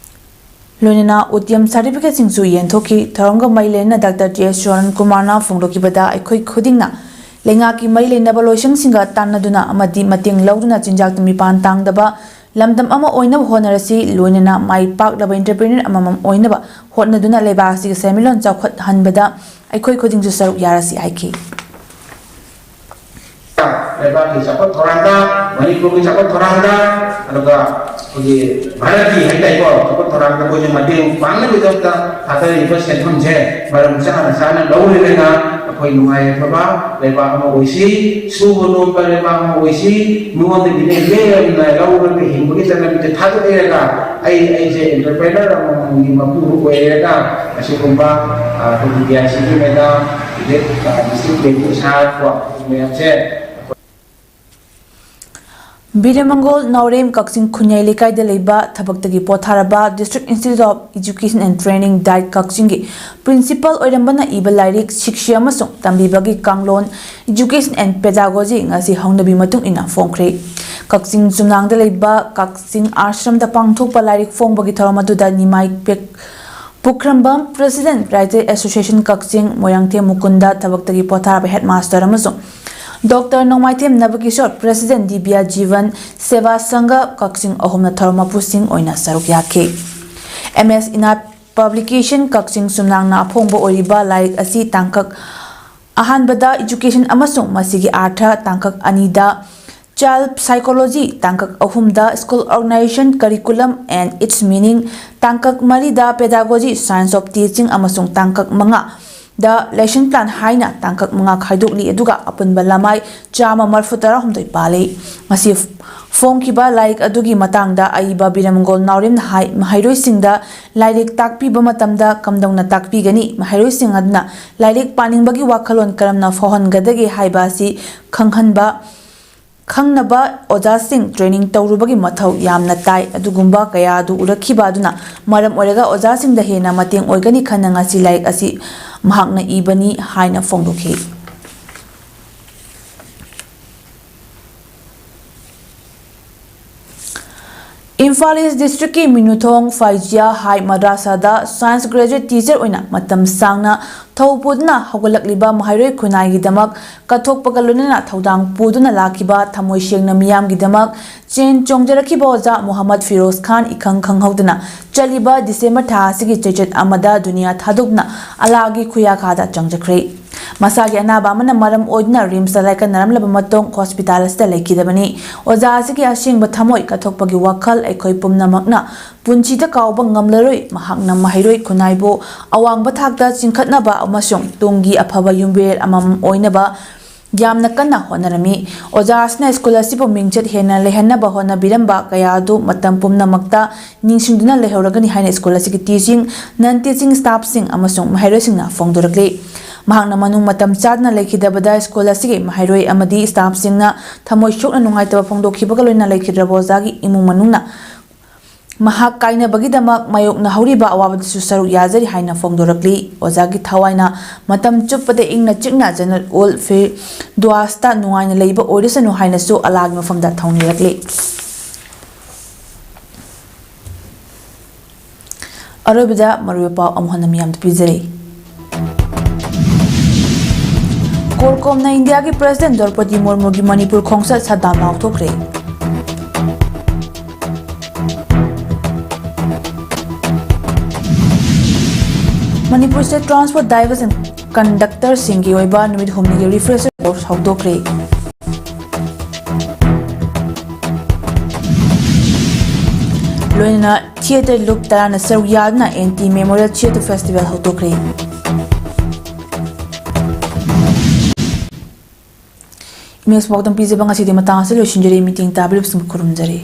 ꯂꯣꯏꯅꯅ ꯎꯗꯤꯌꯥꯝ Certificateꯁꯤꯡꯁꯨ ꯌꯦꯟꯊꯣꯛꯈꯤ꯫ ꯊꯧꯔꯝꯒ ꯃꯔꯤ ꯂꯩꯅꯅ Doctor T S ꯁꯣꯔꯟ ꯀꯨꯃꯥꯔꯅ ꯐꯣꯡꯗꯣꯛꯈꯤꯕꯗ ꯑꯩꯈꯣꯏ ꯈꯨꯗꯤꯡꯅ ꯂꯩꯉꯥꯛꯀꯤ ꯃꯔꯤ ꯂꯩꯅꯕ ꯂꯣꯏꯁꯪꯁꯤꯡꯒ ꯇꯥꯟꯅꯗꯨꯅ ꯑꯃꯗꯤ ꯃꯇꯦꯡ ꯂꯧꯗꯨꯅ ꯆꯤꯟꯖꯥꯛꯇ ꯃꯤꯄꯥꯟ ꯇꯥꯡꯗꯕ ꯂꯝꯗꯝ ꯑꯃ ꯑꯣꯏꯅꯕ ꯍꯣꯠꯅꯔꯁꯤ, ꯂꯣꯏꯅꯅ ꯃꯥꯏ ꯄꯥꯛꯂꯕ entrepreneur ꯑꯃꯃꯝ ꯑꯣꯏꯅꯕ ꯍꯣꯠꯅꯗꯨꯅ ꯂꯩꯕꯥꯛ ꯑꯁꯤꯒꯤ ꯁꯦꯟꯃꯤꯠꯂꯣꯟ ꯆꯥꯎꯈꯠꯍꯟꯕꯗ ꯑꯩꯈꯣꯏ ꯈꯨꯗꯤꯡꯁꯨ ꯁꯔꯨꯛ ꯌꯥꯔꯁꯤ ꯍꯥꯏꯈꯤ꯫ ꯂꯩꯕꯥꯛꯀꯤ ꯆꯥꯎꯈꯠ ꯊꯧꯔꯥꯡꯗ, ꯃꯅꯤꯄꯨꯔꯒꯤ ꯆꯥꯎꯈꯠ ꯊꯧꯔꯥꯡꯗ, ꯑꯗꯨꯒ ꯑꯩꯈꯣꯏꯒꯤ ꯚꯥꯔꯠꯀꯤ ꯍꯥꯏꯇꯥꯔꯦꯀꯣ, ꯆꯥꯎꯈꯠ ꯊꯧꯔꯥꯡꯗ ꯑꯩꯈꯣꯏꯁꯨ ꯃꯇꯦꯡ ꯄꯥꯡꯅꯕꯒꯤꯗꯃꯛꯇ ꯊꯥꯗꯔꯤꯕ ꯁꯦꯟꯐꯝꯁꯦ ꯃꯔꯝ ꯆꯥꯅ ꯆꯥꯅ ꯂꯧꯔꯒꯅ ꯑꯩꯈꯣꯏ ꯅꯨꯡꯉꯥꯏ ꯌꯥꯏꯐꯕ ꯂꯩꯕꯥꯛ ꯑꯃ ꯑꯣꯏꯁꯤ, ꯁꯨꯕ ꯅꯣꯝꯕ ꯂꯩꯕꯥꯛ ꯑꯃ ꯑꯣꯏꯁꯤ, ꯃꯤꯉꯣꯟꯗꯒꯤꯅꯦ ꯂꯦꯝꯅ ꯂꯧꯔꯒ ꯍꯤꯡꯕꯒꯤ ꯆꯠꯅꯕꯤꯁꯦ ꯊꯥꯗꯣꯛꯑꯦꯔꯒ ꯑꯩ, ꯑꯩꯁꯦ entrepreneur ꯑꯃꯃꯝꯒꯤ ꯃꯄꯨ ꯑꯣꯏꯔꯒ ꯑꯁꯤꯒꯨꯝꯕ, ꯑ, ꯑꯩꯈꯣꯏꯒꯤ ꯕꯤ ꯑꯥꯏ ꯁꯤꯒꯤ ꯃꯦꯗꯥꯝ, ꯍꯧꯖꯤꯛ, ꯑ, district level ꯁꯥꯔ ꯀꯣ ꯃꯌꯥꯝꯁꯦ꯫ ꯕꯤꯔꯃꯪꯒꯣꯜ ꯅꯥꯎꯔꯦꯝ ꯀꯛꯆꯤꯡ ꯈꯨꯟꯌꯥꯏ ꯂꯩꯀꯥꯏꯗ ꯂꯩꯕ ꯊꯕꯛꯇꯒꯤ ꯄꯣꯊꯥꯔꯕ District Institute of Education and Training, DIET ꯀꯛꯆꯤꯡꯒꯤ principal ꯑꯣꯏꯔꯝꯕꯅ ꯏꯕ ꯂꯥꯏꯔꯤꯛ ꯁꯤꯛꯁꯥ ꯑꯃꯁꯨꯡ ꯇꯝꯕꯤꯕꯒꯤ ꯀꯥꯡꯂꯣꯟ, Education and Pedagogy ꯉꯁꯤ ꯍꯧꯅꯕꯤ ꯃꯇꯨꯡ ꯏꯟꯅ ꯐꯣꯡꯈ꯭ꯔꯦ꯫ ꯀꯛꯆꯤꯡ ꯆꯨꯝꯅꯥꯡꯗ ꯂꯩꯕ ꯀꯛꯆꯤꯡ ꯑꯥꯁ꯭ꯔꯝꯗ ꯄꯥꯡꯊꯣꯛꯄ ꯂꯥꯏꯔꯤꯛ ꯐꯣꯡꯕꯒꯤ ꯊꯧꯔꯝ ꯑꯗꯨꯗ ꯅꯤꯃꯥꯏ ꯄꯦꯛ-, ꯄꯨꯈ꯭ꯔꯝꯕꯝ, President, Writers Association ꯀꯛꯆꯤꯡ, ꯃꯣꯏꯔꯥꯡꯊꯦꯝ ꯃꯨꯀꯨꯟꯗ, ꯊꯕꯛꯇꯒꯤ ꯄꯣꯊꯥꯔꯕ headmaster ꯑꯃꯁꯨꯡ Doctor ꯅꯣꯡꯃꯥꯏꯊꯦꯝ ꯅꯕꯀꯤꯁꯣꯔ, President, ꯗꯤꯕ꯭ꯌꯥ ꯖꯤꯕꯟ ꯁꯦꯕꯥ ꯁꯪꯘ ꯀꯛꯆꯤꯡ ꯑꯍꯨꯝꯅ ꯊꯧꯔꯝ ꯃꯄꯨꯁꯤꯡ ꯑꯣꯏꯅ ꯁꯔꯨꯛ ꯌꯥꯈꯤ꯫ ꯑꯦꯝ ꯑꯦꯁ ꯏꯅꯥꯠ Publication ꯀꯛꯆꯤꯡ ꯆꯨꯝꯅꯥꯡꯅ ꯑꯐꯣꯡꯕ ꯑꯣꯏꯔꯤꯕ ꯂꯥꯏꯔꯤꯛ ꯑꯁꯤ ꯇꯥꯡꯀꯛ ꯑꯍꯥꯟꯕꯗ Education ꯑꯃꯁꯨꯡ ꯃꯁꯤꯒꯤ ꯑꯥꯔꯊ, ꯇꯥꯡꯀꯛ ꯑꯅꯤꯗ Child Psychology, ꯇꯥꯡꯀꯛ ꯑꯍꯨꯝꯗ School Organization, Curriculum and Its Meaning, ꯇꯥꯡꯀꯛ ꯃꯔꯤꯗ Pedagogy, Science of Teaching ꯑꯃꯁꯨꯡ ꯇꯥꯡꯀꯛ ꯃꯉꯥꯗ Lesson Plan ꯍꯥꯏꯅ ꯇꯥꯡꯀꯛ ꯃꯉꯥ ꯈꯥꯏꯗꯣꯛꯂꯤ, ꯑꯗꯨꯒ ꯑꯄꯨꯟꯕ ꯂꯃꯥꯏ ꯆꯥꯝꯃ ꯃꯔꯤꯐꯨ ꯇꯔꯥꯍꯨꯝꯗꯣꯏ ꯄꯥꯜꯂꯤ꯫ ꯉꯁꯤ ꯐꯣꯡꯈꯤꯕ ꯂꯥꯏꯔꯤꯛ ꯑꯗꯨꯒꯤ ꯃꯇꯥꯡꯗ ꯑꯏꯕ ꯕꯤꯔꯝꯒꯣꯜ ꯅꯥꯎꯔꯦꯝꯅ ꯍꯥꯏ, ꯃꯍꯩꯔꯣꯏꯁꯤꯡꯗ ꯂꯥꯏꯔꯤꯛ ꯇꯥꯛꯄꯤꯕ ꯃꯇꯝꯗ ꯀꯝꯗꯧꯅ ꯇꯥꯛꯄꯤꯒꯅꯤ, ꯃꯍꯩꯔꯣꯏꯁꯤꯡ ꯑꯗꯨꯅ ꯂꯥꯏꯔꯤꯛ ꯄꯥꯅꯤꯡꯕꯒꯤ ꯋꯥꯈꯜꯂꯣꯟ ꯀꯔꯝꯅ ꯐꯥꯎꯍꯟꯒꯗꯒꯦ ꯍꯥꯏꯕ ꯑꯁꯤ ꯈꯪꯍꯟꯕ, ꯈꯪꯅꯕ ꯑꯣꯖꯥꯁꯤꯡ training ꯇꯧꯔꯨꯕꯒꯤ ꯃꯊꯧ ꯌꯥꯝꯅ ꯇꯥꯏ꯫ ꯑꯗꯨꯒꯨꯝꯕ ꯀꯌꯥ ꯑꯗꯨ ꯎꯔꯛꯈꯤꯕ ꯑꯗꯨꯅ ꯃꯔꯝ ꯑꯣꯏꯔꯒ ꯑꯣꯖꯥꯁꯤꯡꯗ ꯍꯦꯟꯅ ꯃꯇꯦꯡ ꯑꯣꯏꯒꯅꯤ ꯈꯟꯅ ꯉꯁꯤ ꯂꯥꯏꯔꯤꯛ ꯑꯁꯤ ꯃꯍꯥꯛꯅ ꯏꯕꯅꯤ ꯍꯥꯏꯅ ꯐꯣꯡꯗꯣꯛꯈꯤ꯫ ꯏꯝꯐꯥꯜ ꯏꯁ ꯗꯤꯁꯇ꯭ꯔꯤꯛꯀꯤ ꯃꯤꯅꯨꯊꯣꯡ ꯐꯥꯏꯖꯤꯌꯥ ꯍꯥꯏ ꯃꯗ꯭ꯔꯥꯁꯥꯗ ꯁꯥꯏꯟꯁ ꯒ꯭ꯔꯦꯖꯨꯋꯦꯠ ꯇꯤꯆꯔ ꯑꯣꯏꯅ ꯃꯇꯝ ꯁꯥꯡꯅ ꯊꯧ ꯄꯨꯗꯨꯅ ꯍꯧꯒꯠꯂꯛꯂꯤꯕ ꯃꯍꯩꯔꯣꯏ ꯈꯨꯟꯅꯥꯏꯒꯤꯗꯃꯛ ꯀꯠꯊꯣꯛꯄꯒ ꯂꯣꯏꯅꯅ ꯊꯧꯗꯥꯡ ꯄꯨꯗꯨꯅ ꯂꯥꯛꯈꯤꯕ ꯊꯃꯣꯏ ꯁꯦꯡꯅ ꯃꯤꯌꯥꯝꯒꯤꯗꯃꯛ ꯆꯦꯟ ꯆꯣꯡꯖꯔꯛꯈꯤꯕ ꯑꯣꯖꯥ ꯃꯨꯍꯝꯃꯗ ꯐꯤꯔꯣꯖ ꯈꯥꯟ ꯏꯈꯪ ꯈꯪꯍꯧꯗꯅ ꯆꯠꯂꯤꯕ ꯗꯤꯁꯦꯝꯕꯔ ꯊꯥ ꯑꯁꯤꯒꯤ ꯆꯩꯆꯠ ꯑꯃꯗ ꯗꯨꯅꯤꯌꯥ ꯊꯥꯗꯣꯛꯇꯨꯅ ꯑꯂꯥꯒꯤ ꯈꯨꯌꯥꯈꯥꯗ ꯆꯪꯖꯈ꯭ꯔꯦ꯫ ꯃꯁꯥꯒꯤ ꯑꯅꯥꯕ ꯑꯃꯅ ꯃꯔꯝ ꯑꯣꯏꯗꯨꯅ ꯔꯤꯝꯁꯇ ꯂꯥꯏꯀꯠꯅꯔꯝꯂꯕ ꯃꯇꯨꯡ ꯍꯣꯁꯄꯤꯇꯥꯜ ꯑꯁꯤꯗ ꯂꯩꯈꯤꯗꯕꯅꯤ꯫ ꯑꯣꯖꯥ ꯑꯁꯤꯒꯤ ꯑꯁꯦꯡꯕ ꯊꯃꯣꯏ ꯀꯠꯊꯣꯛꯄꯒꯤ ꯋꯥꯈꯜ ꯑꯩꯈꯣꯏ ꯄꯨꯝꯅꯃꯛꯅ ꯄꯨꯟꯁꯤꯗ ꯀꯥꯎꯕ ꯉꯝꯂꯔꯣꯏ꯫ ꯃꯍꯥꯛꯅ ꯃꯍꯩꯔꯣꯏ ꯈꯨꯟꯅꯥꯏꯕꯨ ꯑꯋꯥꯡꯕ ꯊꯥꯛꯇ ꯆꯤꯡꯈꯠꯅꯕ ꯑꯃꯁꯨꯡ ꯇꯨꯡꯒꯤ ꯑꯐꯕ ꯌꯨꯝꯕꯤꯔꯦꯜ ꯑꯃꯃꯝ ꯑꯣꯏꯅꯕ ꯌꯥꯝꯅ ꯀꯟꯅ ꯍꯣꯠꯅꯔꯝꯃꯤ꯫ ꯑꯣꯖꯥ ꯑꯁꯤꯅ ꯁ꯭ꯀꯨꯜ ꯑꯁꯤꯕꯨ ꯃꯤꯡꯆꯠ ꯍꯦꯟꯅ ꯂꯩꯍꯟꯅꯕ ꯍꯣꯠꯅꯕꯤꯔꯝꯕ ꯀꯌꯥ ꯑꯗꯨ ꯃꯇꯝ ꯄꯨꯝꯅꯃꯛꯇ ꯅꯤꯡꯁꯤꯡꯗꯨꯅ ꯂꯩꯍꯧꯔꯒꯅꯤ ꯍꯥꯏꯅ ꯁ꯭ꯀꯨꯜ ꯑꯁꯤꯒꯤ ꯇꯤꯆꯤꯡ, ꯅꯟ ꯇꯤꯆꯤꯡ ꯁ꯭ꯇꯥꯐꯁꯤꯡ ꯑꯃꯁꯨꯡ ꯃꯍꯩꯔꯣꯏꯁꯤꯡꯅ ꯐꯣꯡꯗꯣꯔꯛꯂꯤ꯫ ꯃꯍꯥꯛꯅ ꯃꯅꯨꯡ ꯃꯇꯝ ꯆꯥꯗꯅ ꯂꯩꯈꯤꯗꯕꯗ ꯁ꯭ꯀꯨꯜ ꯑꯁꯤꯒꯤ ꯃꯍꯩꯔꯣꯏ ꯑꯃꯗꯤ ꯁ꯭ꯇꯥꯐꯁꯤꯡꯅ ꯊꯃꯣꯏ ꯁꯣꯛꯅ ꯅꯨꯡꯉꯥꯏꯇꯕ ꯐꯣꯡꯗꯣꯛꯈꯤꯕꯒ ꯂꯣꯏꯅꯅ ꯂꯩꯈꯤꯗ꯭ꯔꯕ ꯑꯣꯖꯥꯒꯤ ꯏꯃꯨꯡ ꯃꯅꯨꯡꯅ ꯃꯍꯥꯛ ꯀꯥꯏꯅꯕꯒꯤꯗꯃꯛ ꯃꯥꯌꯣꯛꯅꯍꯧꯔꯤꯕ ꯑꯋꯥꯕꯗꯁꯨ ꯁꯔꯨꯛ ꯌꯥꯖꯔꯤ ꯍꯥꯏꯅ ꯐꯣꯡꯗꯣꯔꯛꯂꯤ꯫ ꯑꯣꯖꯥꯒꯤ ꯊꯋꯥꯏꯅ ꯃꯇꯝ ꯆꯨꯞꯄꯗ ꯏꯪꯅ ꯆꯤꯛꯅ ꯖꯅꯠ ꯎꯜ ꯐꯤꯔꯗꯣꯁꯇ ꯅꯨꯡꯉꯥꯏꯅ ꯂꯩꯕ ꯑꯣꯏꯔꯁꯅꯨ ꯍꯥꯏꯅꯁꯨ ꯑꯂꯥꯒꯤ ꯃꯐꯝꯗ ꯊꯧꯅꯤꯔꯛꯂꯤ꯫ ꯑꯔꯣꯏꯕꯗ ꯃꯔꯨꯑꯣꯏꯕ ꯄꯥꯎ ꯑꯃꯨꯛ ꯍꯟꯅ ꯃꯤꯌꯥꯝꯗ ꯄꯤꯖꯔꯤ꯫ ꯀꯣꯔꯀꯣꯝꯅ ꯏꯟꯗꯤꯌꯥꯒꯤ ꯄ꯭ꯔꯦꯁꯤꯗꯦꯟ ꯗ꯭ꯔꯧꯄꯗꯤ ꯃꯨꯔꯃꯨꯒꯤ ꯃꯅꯤꯄꯨꯔ ꯈꯣꯡꯆꯠ ꯁꯠ ꯗꯥꯎꯟ ꯂꯥꯎꯊꯣꯛꯈ꯭ꯔꯦ꯫ Manipur state transport drivers and ꯀꯟꯗꯛꯇꯔꯁꯤꯡꯒꯤ ꯑꯣꯏꯕ ꯅꯨꯃꯤꯠ ꯍꯨꯝꯅꯤꯒꯤ ꯔꯤꯐ꯭ꯔꯦꯁꯔ ꯀꯣꯔꯁ ꯍꯧꯗꯣꯛꯈ꯭ꯔꯦ꯫ ꯂꯣꯏꯅꯅ ꯊꯤꯌꯦꯇꯔ ꯂꯨꯞ ꯇꯔꯥꯅ ꯁꯔꯨꯛ ꯌꯥꯗꯨꯅ ꯑꯦꯟꯇꯤ ꯃꯦꯃꯣꯔꯤꯌꯦꯜ ꯊꯤꯌꯦꯇꯔ ꯐꯦꯁꯇꯤꯚꯦꯜ ꯍꯧꯗꯣꯛꯈ꯭ꯔꯦ꯫ ꯏꯃꯦꯖ ꯄꯥꯎꯗꯝ ꯄꯤꯖꯕ ꯉꯁꯤꯗꯤ ꯃꯇꯥꯡ ꯑꯁꯤꯗ ꯂꯣꯏꯁꯤꯟꯖꯔꯦ꯫ ꯃꯤꯇꯤꯡ ꯇꯥꯕꯤꯔꯤꯕꯁꯤꯡꯕꯨ ꯈꯨꯔꯨꯝꯖꯔꯤ꯫